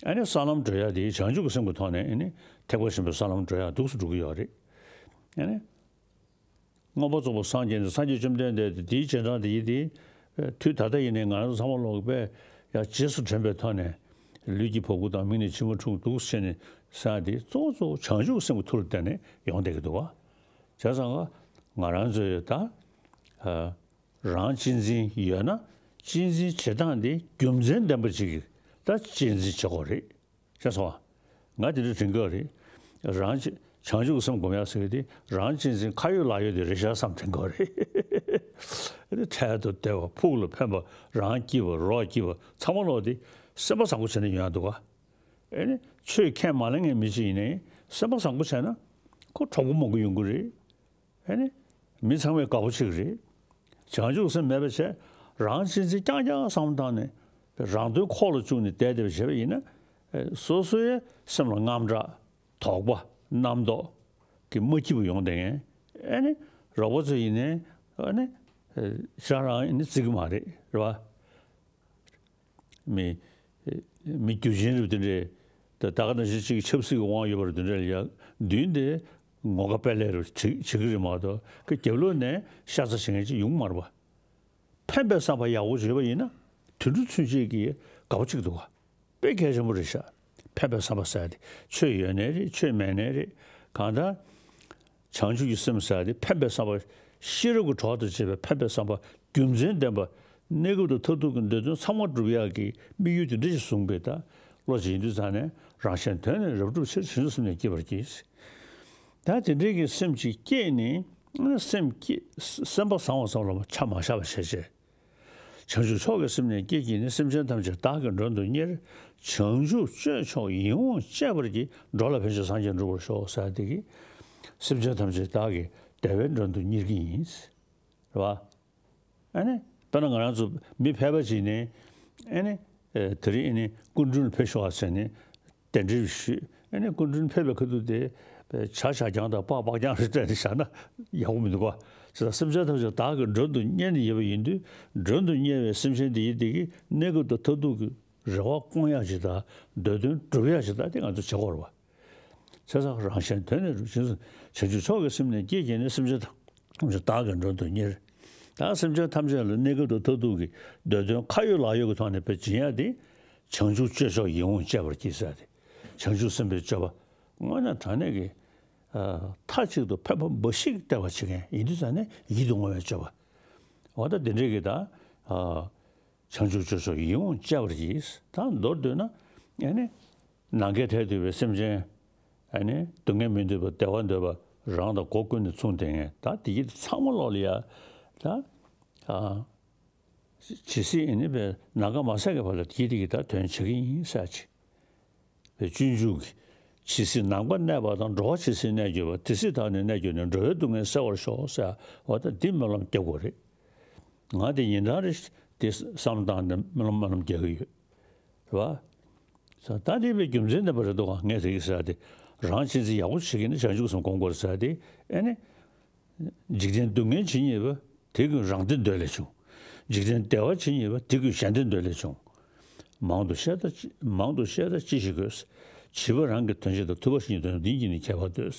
ཨ་ནི་ས་ལམ་བགྲོད་ཡག་དེ་བྱང་ཆུབ་ཀྱི་སེམས་ཀྱི་ཐོག་ནས་ཨ་ནི་ཐེག་པ་ཆེན་པོའི་ས་ལམ་བགྲོད་ཡག་འདུག་སེ་འགྲོ་གི་ཡོད་རེད། ཨ་ནི། མངོན་པར་རྫོགས་པར་སངས་རྒྱས་ནས་སངས་རྒྱས་བཅོམ་ལྡན་འདས་དེ་དེའི་རྗེས་འབྲང་དེ་ཡིན་ཏེ། དུས་ད་ལྟ་ཡིན་ནའི་ང་རང་ཚོ་ཚང་མ་ལོག་པས་ཡང་རྗེས་སུ་དྲན་པའི་ཐོག་ནས་ལུས་ཀྱི་བ་སྤུ་དང་མིག་ནས་མཆི་མ་འཁྲུག་འདུག་ཟེར་ནས་ཟེར་ཡ་དེ་གཙོ་བོ་གཙོ་བོ་བྱང་ཆུབ་སེམས་ཀྱི་མཐུ་ལ་བརྟེན་ནས་ཡོང་བསྡད་ཀྱི་འདུག་བ། བྱས་ཙང་ང་རང་ཚོས་ད་རང་གཅེས་འཛིན་ཡོད་ན་གཅེས་འཛིན་བྱེད་སྟངས་དེ་རྒྱུ་མཚན་ལྡན་པ་ཅིག་གིས་ད་གཅེས་འཛིན་བྱེད་དགོས་རེད། ཤེས་སོང་ཨ། ང་དེ་འདྲ་དྲན་གྱི་ཡོད་རེད། རང་གཅེས་བྱང་ཆུབ་སེམས་སྒོམ་ཡག་ཟེར་གྱི་དེ་རང་གཅེས་འཛིན་ཁ་ཡོད་ལག་ཡོད་དེ་རེད་ཤག་བསམ་དྲན་གྱི་ཡོད་རེད། འཕྲལ་དུ་བདེ་བ་ཕུགས་ལ་ཕན་པ་རང་སྐྱིད་པ་རོགས་སྐྱིད་པ་ཚང་མ་ལོག་དེ་སེམས་པ་བཟང་པོ་བྱས་ནས་ཡོང་ཡག་འདུག་ག། ཨེ་ནི་ཆོས་ཁས་མ་ལེན་མཁན་མི་གཅིག་ཡིན་ནའི་སེམས་པ་བཟང་པོ་བྱས་ན་ཁོ་གྲོགས་པོ་མང་པོ་ཡོང་གི་རེད། ཨེ་ནི། མི་ཚང་མས་དགའ་པོ་བྱེད་ཀྱི་རེད། བྱང་ཆུབ་སེམས་མེད་པ་བྱས། རང་གཅེས་འཛིན་རྐྱང་རྐྱང་བསམ་བློ་བཏང་ནས། རང་དོན་ཁོག་ལ་བཅུག་ནས་བསྡད་བསྡད་པ་བྱས་པ་ཡིན་ན། ཨེ་སོ་སོའི་སེམས་ལ་དངངས་སྐྲག་དོགས་པ། རྣམ་རྟོག་གི་མ་སྐྱིད་པོ་ཡོང་བསྡད་མཁན། ཨེ་ནི། རོགས་པ་ཚོ་ཡིན་ནའི། ཨེ་ནི། ཨེ་ཤ་རང་ཡིན་ནི་བརྩི་གི་མ་རེད། རེད་བ། མི། མི་རྒྱུ་ཆེན་རུ་དེ་འདྲས། ད་ད་ག་ནང་བཞིན་གཅིག་ཆབ་སྲིད་ཀྱི་དབང་ཡོད་པ་རུ་དེ་འདྲས་ལ་ཡ་མདུན་དེ་ངོ་དགའ་དཔལ་ལས་རུ་བྱེད་བྱེད་ཀྱི་རེད་མ་གཏོགས་ཀྱི་རྒྱབ་ལོགས་ནས་ཤ་ཚ་བྱེད་མཁན་ཅིག་ཡོང་གི་མ་རེད་པ། ཕན་པའི་བསམ་པ་ཡག་པོ་བྱོས་པ་ཡིན་ན་དུད་འགྲོ་ཚུན་ཆད་ཀྱིས་དགའ་པོ་བྱེད་ཀྱི་འདུག་ག། དཔེ་གལ་ཆེན་པོ་རེད་ཤག། ཕན་པའི་བསམ་པ་ཟེར་ཡ་དེ་ཆོས་ཡོད་ནའི་རེད། ཆོས་མེད་ནའི་རེད། གང་ལྟར། བྱང་ཆུབ་ཀྱི་སེམས་ཟེར་ཡ་དེ་ཕན་པའི་བསམ་པ། ཤེས་རབ་ཀྱི་གྲོགས་དང་བཅས་པའི་ཕན་པའི་བསམ་པ་རྒྱུ་མཚན་ལྡན་པ། གནས་སྐབས་དང་མཐར་ཐུག་གི་འདོད་དོན་ཚང་མ་འགྲུབ་ཡག་གི་དམིགས་ཡུལ་དེ་འདྲ་ཞིག་བཟུང་བའི་ད་བློ་ཅིག་ཡིན་དུས་ཙང་ནས་རང་གཞན་དོན་ནི་རབ་བསྒྲུབ་ཕྱིར། བྱང་ཆུབ་སེམས་ནི་བསྐྱེད་པར་བགྱི། ད་དེ་འདྲའི་གི་སེམས་ཅིག་བསྐྱེད་ནས་སེམས་བསྐྱེད་སེམས་པ་བཟང་བ་ཙམ་ལ་ཆ་མ་བཞག་པ་བྱས་བྱས། བྱང་ཆུབ་མཆོག་གི་སེམས་ནི་བསྐྱེད་བགྱིས་ནས། སེམས་ཅན་ཐམས་ཅད་བདག་གིས་མགྲོན་དུ་གཉེར། བྱང་ཆུབ་སྤྱོད་མཆོག་ཡིད་འོང་སྤྱད་པར་བགྱི། འགྲོ་ལ་ཕན་ཕྱིར་སངས་རྒྱས་འགྲུབ་པར་ཤོག་ཟེར་དེ་གིས། སེམས་ཅན་ཐམས་ཅད་བདག་གིས་བདེ་བའི་མགྲོན་དུ་གཉེར་གྱི་ཡིན། རེད་བ། ཨ་ནི། དཔེར་ན་ང་རང་ཚོ་མི་ཕལ་པ་ཅིག་ནི། ཨ་ནི། ཨེ་དེ་རིང་ཨ་ནི་སྐུ་མགྲོན་ཕེབས་ཤོག་ཨ་ཟེར་ནས་གདན་འདྲེན་ཞུས། ཨ་ནི་སྐུ་མགྲོན་ཕེབས་པའི་ཁ་ཐུག་དེ་ཇ་ཇ་རྐྱང་དང་སྤགས་སྤགས་རྐྱང་རེ་སྤྲད་ནས་བཞག་ན་ཡག་པོ་མི་འདུག་ག། བྱས་ཙང་སེམས་ཅན་ཐམས་ཅད་བདག་གིས་མགྲོན་དུ་གཉེར་ནས་ཡོད་པ་ཡིན་དུས། མགྲོན་དུ་གཉེར་བའི་སེམས་ཅན་དེ་ཡིས་དེ་གི་གནས་སྐབས་དང་མཐར་ཐུག་གི་རེ་བ་སྐོང་ཡག་ཅིག་དང་འདོད་དོན་སྒྲུབ་ཡག་ཅིག་དང་དེ་ང་ཚོ་བྱེད་དགོས་རེད་བ། བྱས་ཙང་རང་གཞན་དོན་ནི་རུ་བྱིན་སོང་། བྱང་ཆུབ་མཆོག་གི་སེམས་ནི་བསྐྱེད་བགྱིས་ནས། སེམས་ཅན་ཐམས་ཅད་བདག་གིས་མགྲོན་དུ་གཉེར། ད་སེམས་ཅན་ཐམས་ཅད་ལ་གནས་སྐབས་དང་མཐར་ཐུག་གི་འདོད་དོན་ཁ་ཡོད་ལག་ཡོད་ཀྱི་ཐོག་ནས་དཔེ་སྦྱིན་ཡག་དེ། བྱང་ཆུབ་སྤྱོད་མཆོག་ཡིད་འོང་སྤྱད་པར་བགྱི་ཟེར་ཏེ། བྱང་ཆུབ་སེམས་དཔའི་སྤྱོད་པ་དངོས་གནས་དྲང་གནས་ཀྱི་ཨ་མཐའ་གཅིག་ཏུ་ཕན་པ་འབའ་ཞིག་སྟེར་བ་བྱེད་མཁན་ཡིན་དུས་ཙང་ནས་ཡིད་དུ་འོང་བའི་སྤྱོད་པ། འོ་ད་དེ་འདྲའི་གི་ད་ཨ། བྱང་ཆུབ་སྤྱོད་མཆོག་ཡིད་འོང་སྤྱད་པར་བགྱི། ད་མདོར་བསྡུས་ན་ཨ་ནི་ནམ་མཁའི་མཐས་གཏུགས་པའི་སེམས་ཅན་ ཨ་ནི་སྡུག་བསྔལ་མི་འདོད་པ་བདེ་བ་འདོད་པ་རང་དང་སྒོ་ཀུན་ནས་མཚུངས་ལྡན་མཁན་ད་དེ་གི་ཚང་མ་ལོག་ལ་ཡ་ད་ཨ་ཇི་སྲིད་ཨ་ནི་པའི་ནམ་མཁའ་མ་ཟད་ཀྱི་བར་ལ་དེ་གི་དེ་གི་ད་དོན་བྱེད་ཀྱི་ཡིན་ཟེར་ཅིག་པའི་སྤྱོད་འཇུག་གི་ཇི་སྲིད་ནམ་མཁའ་གནས་པ་དང་། འགྲོ་བ་ཇི་སྲིད་གནས་གྱུར་པ། དེ་སྲིད་བདག་ནི་གནས་གྱུར་ནས། འགྲོ་བའི་སྡུག་བསྔལ་སེལ་བར་ཤོག་ཟེར་བ་ད་འདི་སྨོན་ལམ་རྒྱག་དགོས་རེད། ང་དེ་ཉིན་གྲངས་རེ་དེ་བསམ་བཏང་ནས་སྨོན་ལམ་སྨོན་ལམ་རྒྱག་གི་ཡོད། རེད་བ། ས་ད་དེ་བའི་རྒྱུ་མཚན་ལྡན་པ་རེད་འདུག་ག་ངས་དེ་གི་ཟེར་དེ་རང་ཅི་ཙི་ཡག་པོ་བྱེད་ཀྱི་ནི་བྱང་ཆུབ་སེམས་སྒོམ་དགོས་རེད་ཟེར་དེ་ཨེ་ནི། འཇིག་རྟེན་སྡུག་བསྔལ་ཇི་སྙེད་པ། དེ་ཀུན་རང་བདེ་འདོད་ལས་བྱུང་། འཇིག་རྟེན་བདེ་བ་ཇི་སྙེད་པ། དེ་ཀུན་གཞན་བདེ་འདོད་ལས་བྱུང་། མང་དུ་བཤད་ད་ཅི་མང་དུ་བཤད་ད་ཅི་ཞིག་དགོས། བྱིས་པ་རང་གི་དོན་བྱེད་དང་། ཐུབ་པ་གཞན་གྱི་དོན་བྱེད་དང་། འདི་གཉིས་ནི་ཁྱད་པར་འདོད།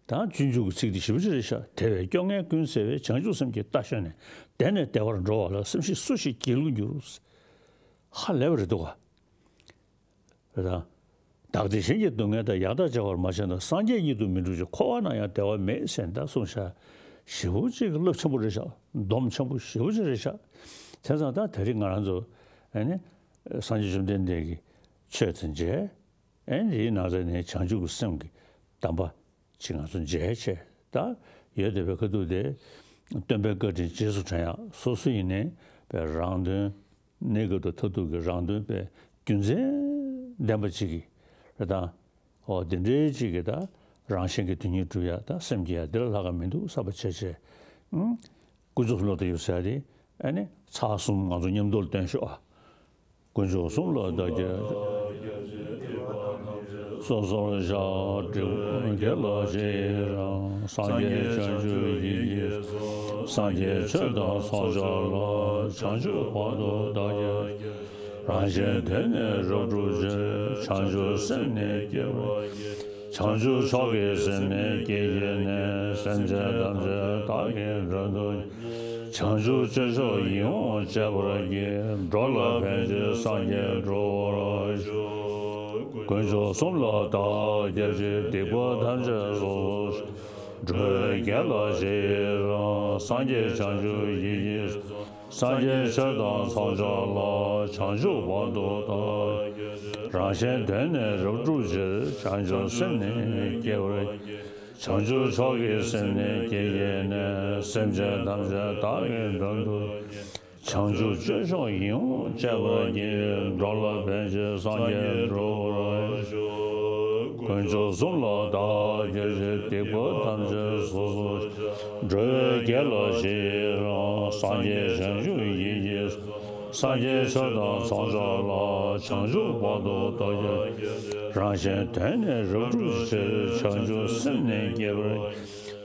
ད་སྤྱོད་འཇུག་གི་ཚིག་འདི་ཞེ་པོ་ཅིག་རེད་ཤག་དེ་བས་སྐྱོ་ངལ་ཀུན་སེལ་བའི། བྱང་ཆུབ་སེམས་ཀྱི་རྟ་ཞོན་ནས། བདེ་ནས་བདེ་བར་འགྲོ་བ་ལ། སེམས་ཤེས་སུ་ཞིག་སྒྱིད་ལུག་འགྱུར། ཧ་ལས་པ་རེད་འདུག་ག་རེད་དང་། བདག་བདེ་གཞན་གྱི་སྡུག་བསྔལ་དང་། ཡང་དག་བརྗེ་བར་མ་བྱས་ན། སངས་རྒྱས་ཉིད་དུ་མི་འགྲུབ་ཅིང་། འཁོར་བ་ན་ཡང་བདེ་བ་མེད་ཟེར་ད་གསུངས་ཤག་ཞེ་པོ་ཅིག་རླབས་ཆེན་པོ་རེད་ཤག་སྡོམ་ཆེན་པོ་ཞེ་པོ་ཅིག་རེད་ཤག་དེ་ཙང་ད་དེ་རིང་ང་རང་ཚོ་ཨ་ནི་སངས་རྒྱས་བཅོམ་ལྡན་འདས་ཀྱི་ཆོས་དང་མཇལ། ཨ་ནི་དེའི་ནང་ཚན་ནས་བྱང་ཆུབ་ཀྱི་སེམས་ཀྱི་གདམས་པ་ཅིག་ང་ཚོ་མཇལ་བྱས་ད་ཡོད་བསྡད་པའི་ཁ་ཐུག་དེ་སྟོན་པའི་བཀའ་དྲིན་རྗེས་སུ་དྲན་ཡག་སོ་སོ་ཡིན་ནའི་པའི་རང་དོན། གནས་སྐབས་དང་མཐར་ཐུག་གི་རང་དོན་པའི་རྒྱུ་མཚན་ལྡན་པ་ཅིག་གིས་རེད་དང་། འོ་དེ་འདྲའི་ཅིག་གིས་ད་རང་གཞན་གྱི་དོན་གཉིས་སྒྲུབ་ཡ་ད་སེམས་བསྐྱེད་ཡ་འདི་ལ་ལྷག་ག་མི་འདུག་བསམ་པ་བྱས་བྱས། ཨང་། ཀུན་རྫོབ་བློ་དང་ཡུལ་ཟེར་ཡ་དེ་ཨ་ནི་ཚར་གསུམ་ང་ཚོ་མཉམ་དུ་ལ་བཏོན་ཤོག་ཨ། དཀོན་མཆོག་གསུམ་ལ་བདག་སྐྱབས། སོ་སོར་བཤགས། སྒྲིབ་པ་དགེ་ལ་ཞེན་རང་། སངས་རྒྱས་བྱང་ཆུབ་ཡིད་ཀྱིས་སངས། སངས་རྒྱས་ཆོས་དང་ཚོགས་མཆོག་ལ། བྱང་ཆུབ་བར་དུ་བདག་སྐྱབས། རང་གཞན་དོན་ནི་རབ་བསྒྲུབ་ཕྱིར། བྱང་ཆུབ་སེམས་ནི་བསྐྱེད་པར་བགྱི། བྱང་ཆུབ་མཆོག་གི་སེམས་ནི་བསྐྱེད་བགྱིས་ནས། སེམས་ཅན་ཐམས་ཅད་བདག་གིས་མགྲོན་དུ། བྱང་ཆུབ་སྤྱོད་མཆོག་ཡིད་འོང་སྤྱད་པར་བགྱི། འགྲོ་ལ་ཕན་ཕྱིར་སངས་རྒྱས་འགྲུབ་པར་ཤོག་དཀོན་མཆོག་གསུམ་ལ་བདག་སྐྱབས་མཆི། སྡིག་པ་ཐམས་ཅད་སོ་སོར་བཤགས། འགྲོ་བའི་དགེ་ལ་ཞེན་རང་། སངས་རྒྱས་བྱང་ཆུབ་ཡིད་ཀྱིས་སངས། སངས་རྒྱས་ཆོས་དང་ཚོགས་མཆོག་ལ། བྱང་ཆུབ་བར་དུ་བདག་སྐྱབས། རང་གཞན་དོན་ནི་རབ་བསྒྲུབ་ཕྱིར། བྱང་ཆུབ་སེམས་ནི་བསྐྱེད་པར་བགྱི། བྱང་ཆུབ་མཆོག་གི་སེམས་ནི་བསྐྱེད་བགྱིས་ནས། སེམས་ཅན་ཐམས་ཅད་བདག་གིས་མགྲོན་དུ། བྱང་ཆུབ་སྤྱོད་མཆོག་ཡིད་འོང་སྤྱད་པར་བགྱི། འགྲོ་ལ་ཕན་ཕྱིར་སངས་རྒྱས་འགྲུབ་པར་ཤོག་དཀོན་མཆོག་གསུམ་ལ་བདག་སྐྱབས་མཆི། སྡིག་པ་ཐམས་ཅད་སོ་སོར་བཤགས། འགྲོ་བའི་དགེ་ལ་ཞེན་རང་། སངས་རྒྱས་བྱང་ཆུབ་ཡིད་ཀྱིས། སངས་རྒྱས་ཆོས་དང་ཚོགས་མཆོག་ལ། བྱང་ཆུབ་བར་དུ་བདག་སྐྱབས། རང་གཞན་དོན་ནི་རབ་བསྒྲུབ་ཕྱིར། བྱང་ཆུབ་སེམས་ནི་བསྐྱེད་པར།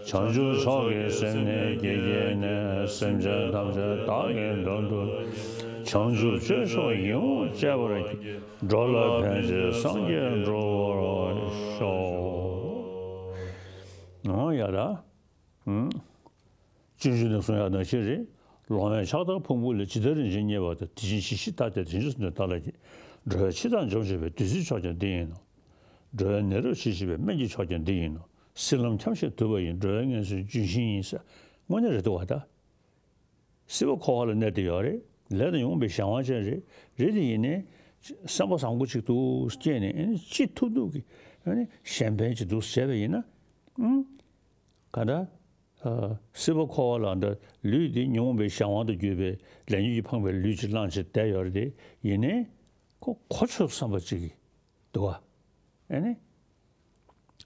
བྱང་ཆུབ་མཆོག་གི་སེམས་ནི་བསྐྱེད་བགྱིས་ནས། སེམས་ཅན་ཐམས་ཅད་བདག་གིས་མགྲོན་དུ། བྱང་ཆུབ་སྤྱོད་མཆོག་ཡིད་འོང་སྤྱད་པར་བགྱི། འགྲོ་ལ་ཕན་ཕྱིར་སངས་རྒྱས་འགྲུབ་པར་ཤོག་འོ་ཡ་ད། ཨུམ། སྤྱོད་འཇུག་ནས་གསུང་ཡག་ནང་བཞིན་རེད། ལོང་བས་ཕྱག་དར་ཕུང་པོ་ལས། ཇི་ལྟར་རིན་ཆེན་རྙེད་པ་དང་། དེ་བཞིན་གཞི་ཞིག་ལྟ་སྟེ། དེ་བཞིན་གསུངས་ནས་བདག་ལ་བགྱི། འགྲོ་བའི་འཆི་བདག་འཇོམས་བྱེད་པའི། བདུད་རྩིའི་མཆོག་ཀྱང་འདི་ཡིན་ནོ། འགྲོ་བའི་ནད་རབ་ཞི་བྱེད་པའི། སྨན་གྱི་མཆོག་ཀྱང་འདི་ཡིན་ནོ། སྲིད་ལམ་འཁྱམས་ཤིང་དུབ་པ་ཡི། འགྲོ་བའི་ངལ་གསོའི་ལྗོན་ཤིང་ཡིན་ཟེར། དངོས་གནས་རེད་འདུག་བ་ད། སྲིད་པ་འཁོར་བ་ལ་གནས་བསྡད་ཡོད་རེད། ལས་དང་ཉོན་མོངས་པའི་གཞན་དབང་ཅན་རེད། རེད་དེ་ཡིན་ནའི་སེམས་པ་བཟང་པོ་ཅིག་འདུག་སྐྱེས་ནས་ཨ་ནི་ཅི་ཐུབ་ཐུབ་ཀྱིས་ཨ་ནི་གཞན་ཕན་ཅིག་འདུག་བྱས་པ་ཡིན་ན། ཨང་། ག་འདྲ། ཨ། སྲིད་པ་འཁོར་བ་ལ་འདྲ་ལུས་འདི་ཉོན་མོངས་པའི་གཞན་དབང་དུ་གྱུར་པའི་ལས་ཉོན་གྱིས་འཕངས་པའི་ལུས་ཅིག་བླངས་བྱས་བསྡད་ཡོད་རེད་དེ་ཡིན་ནའི་ཁོ་གོ་ཆོད་བསམ་པ་ཅིག་གིས་འདུག་བ། ཨ་ནི།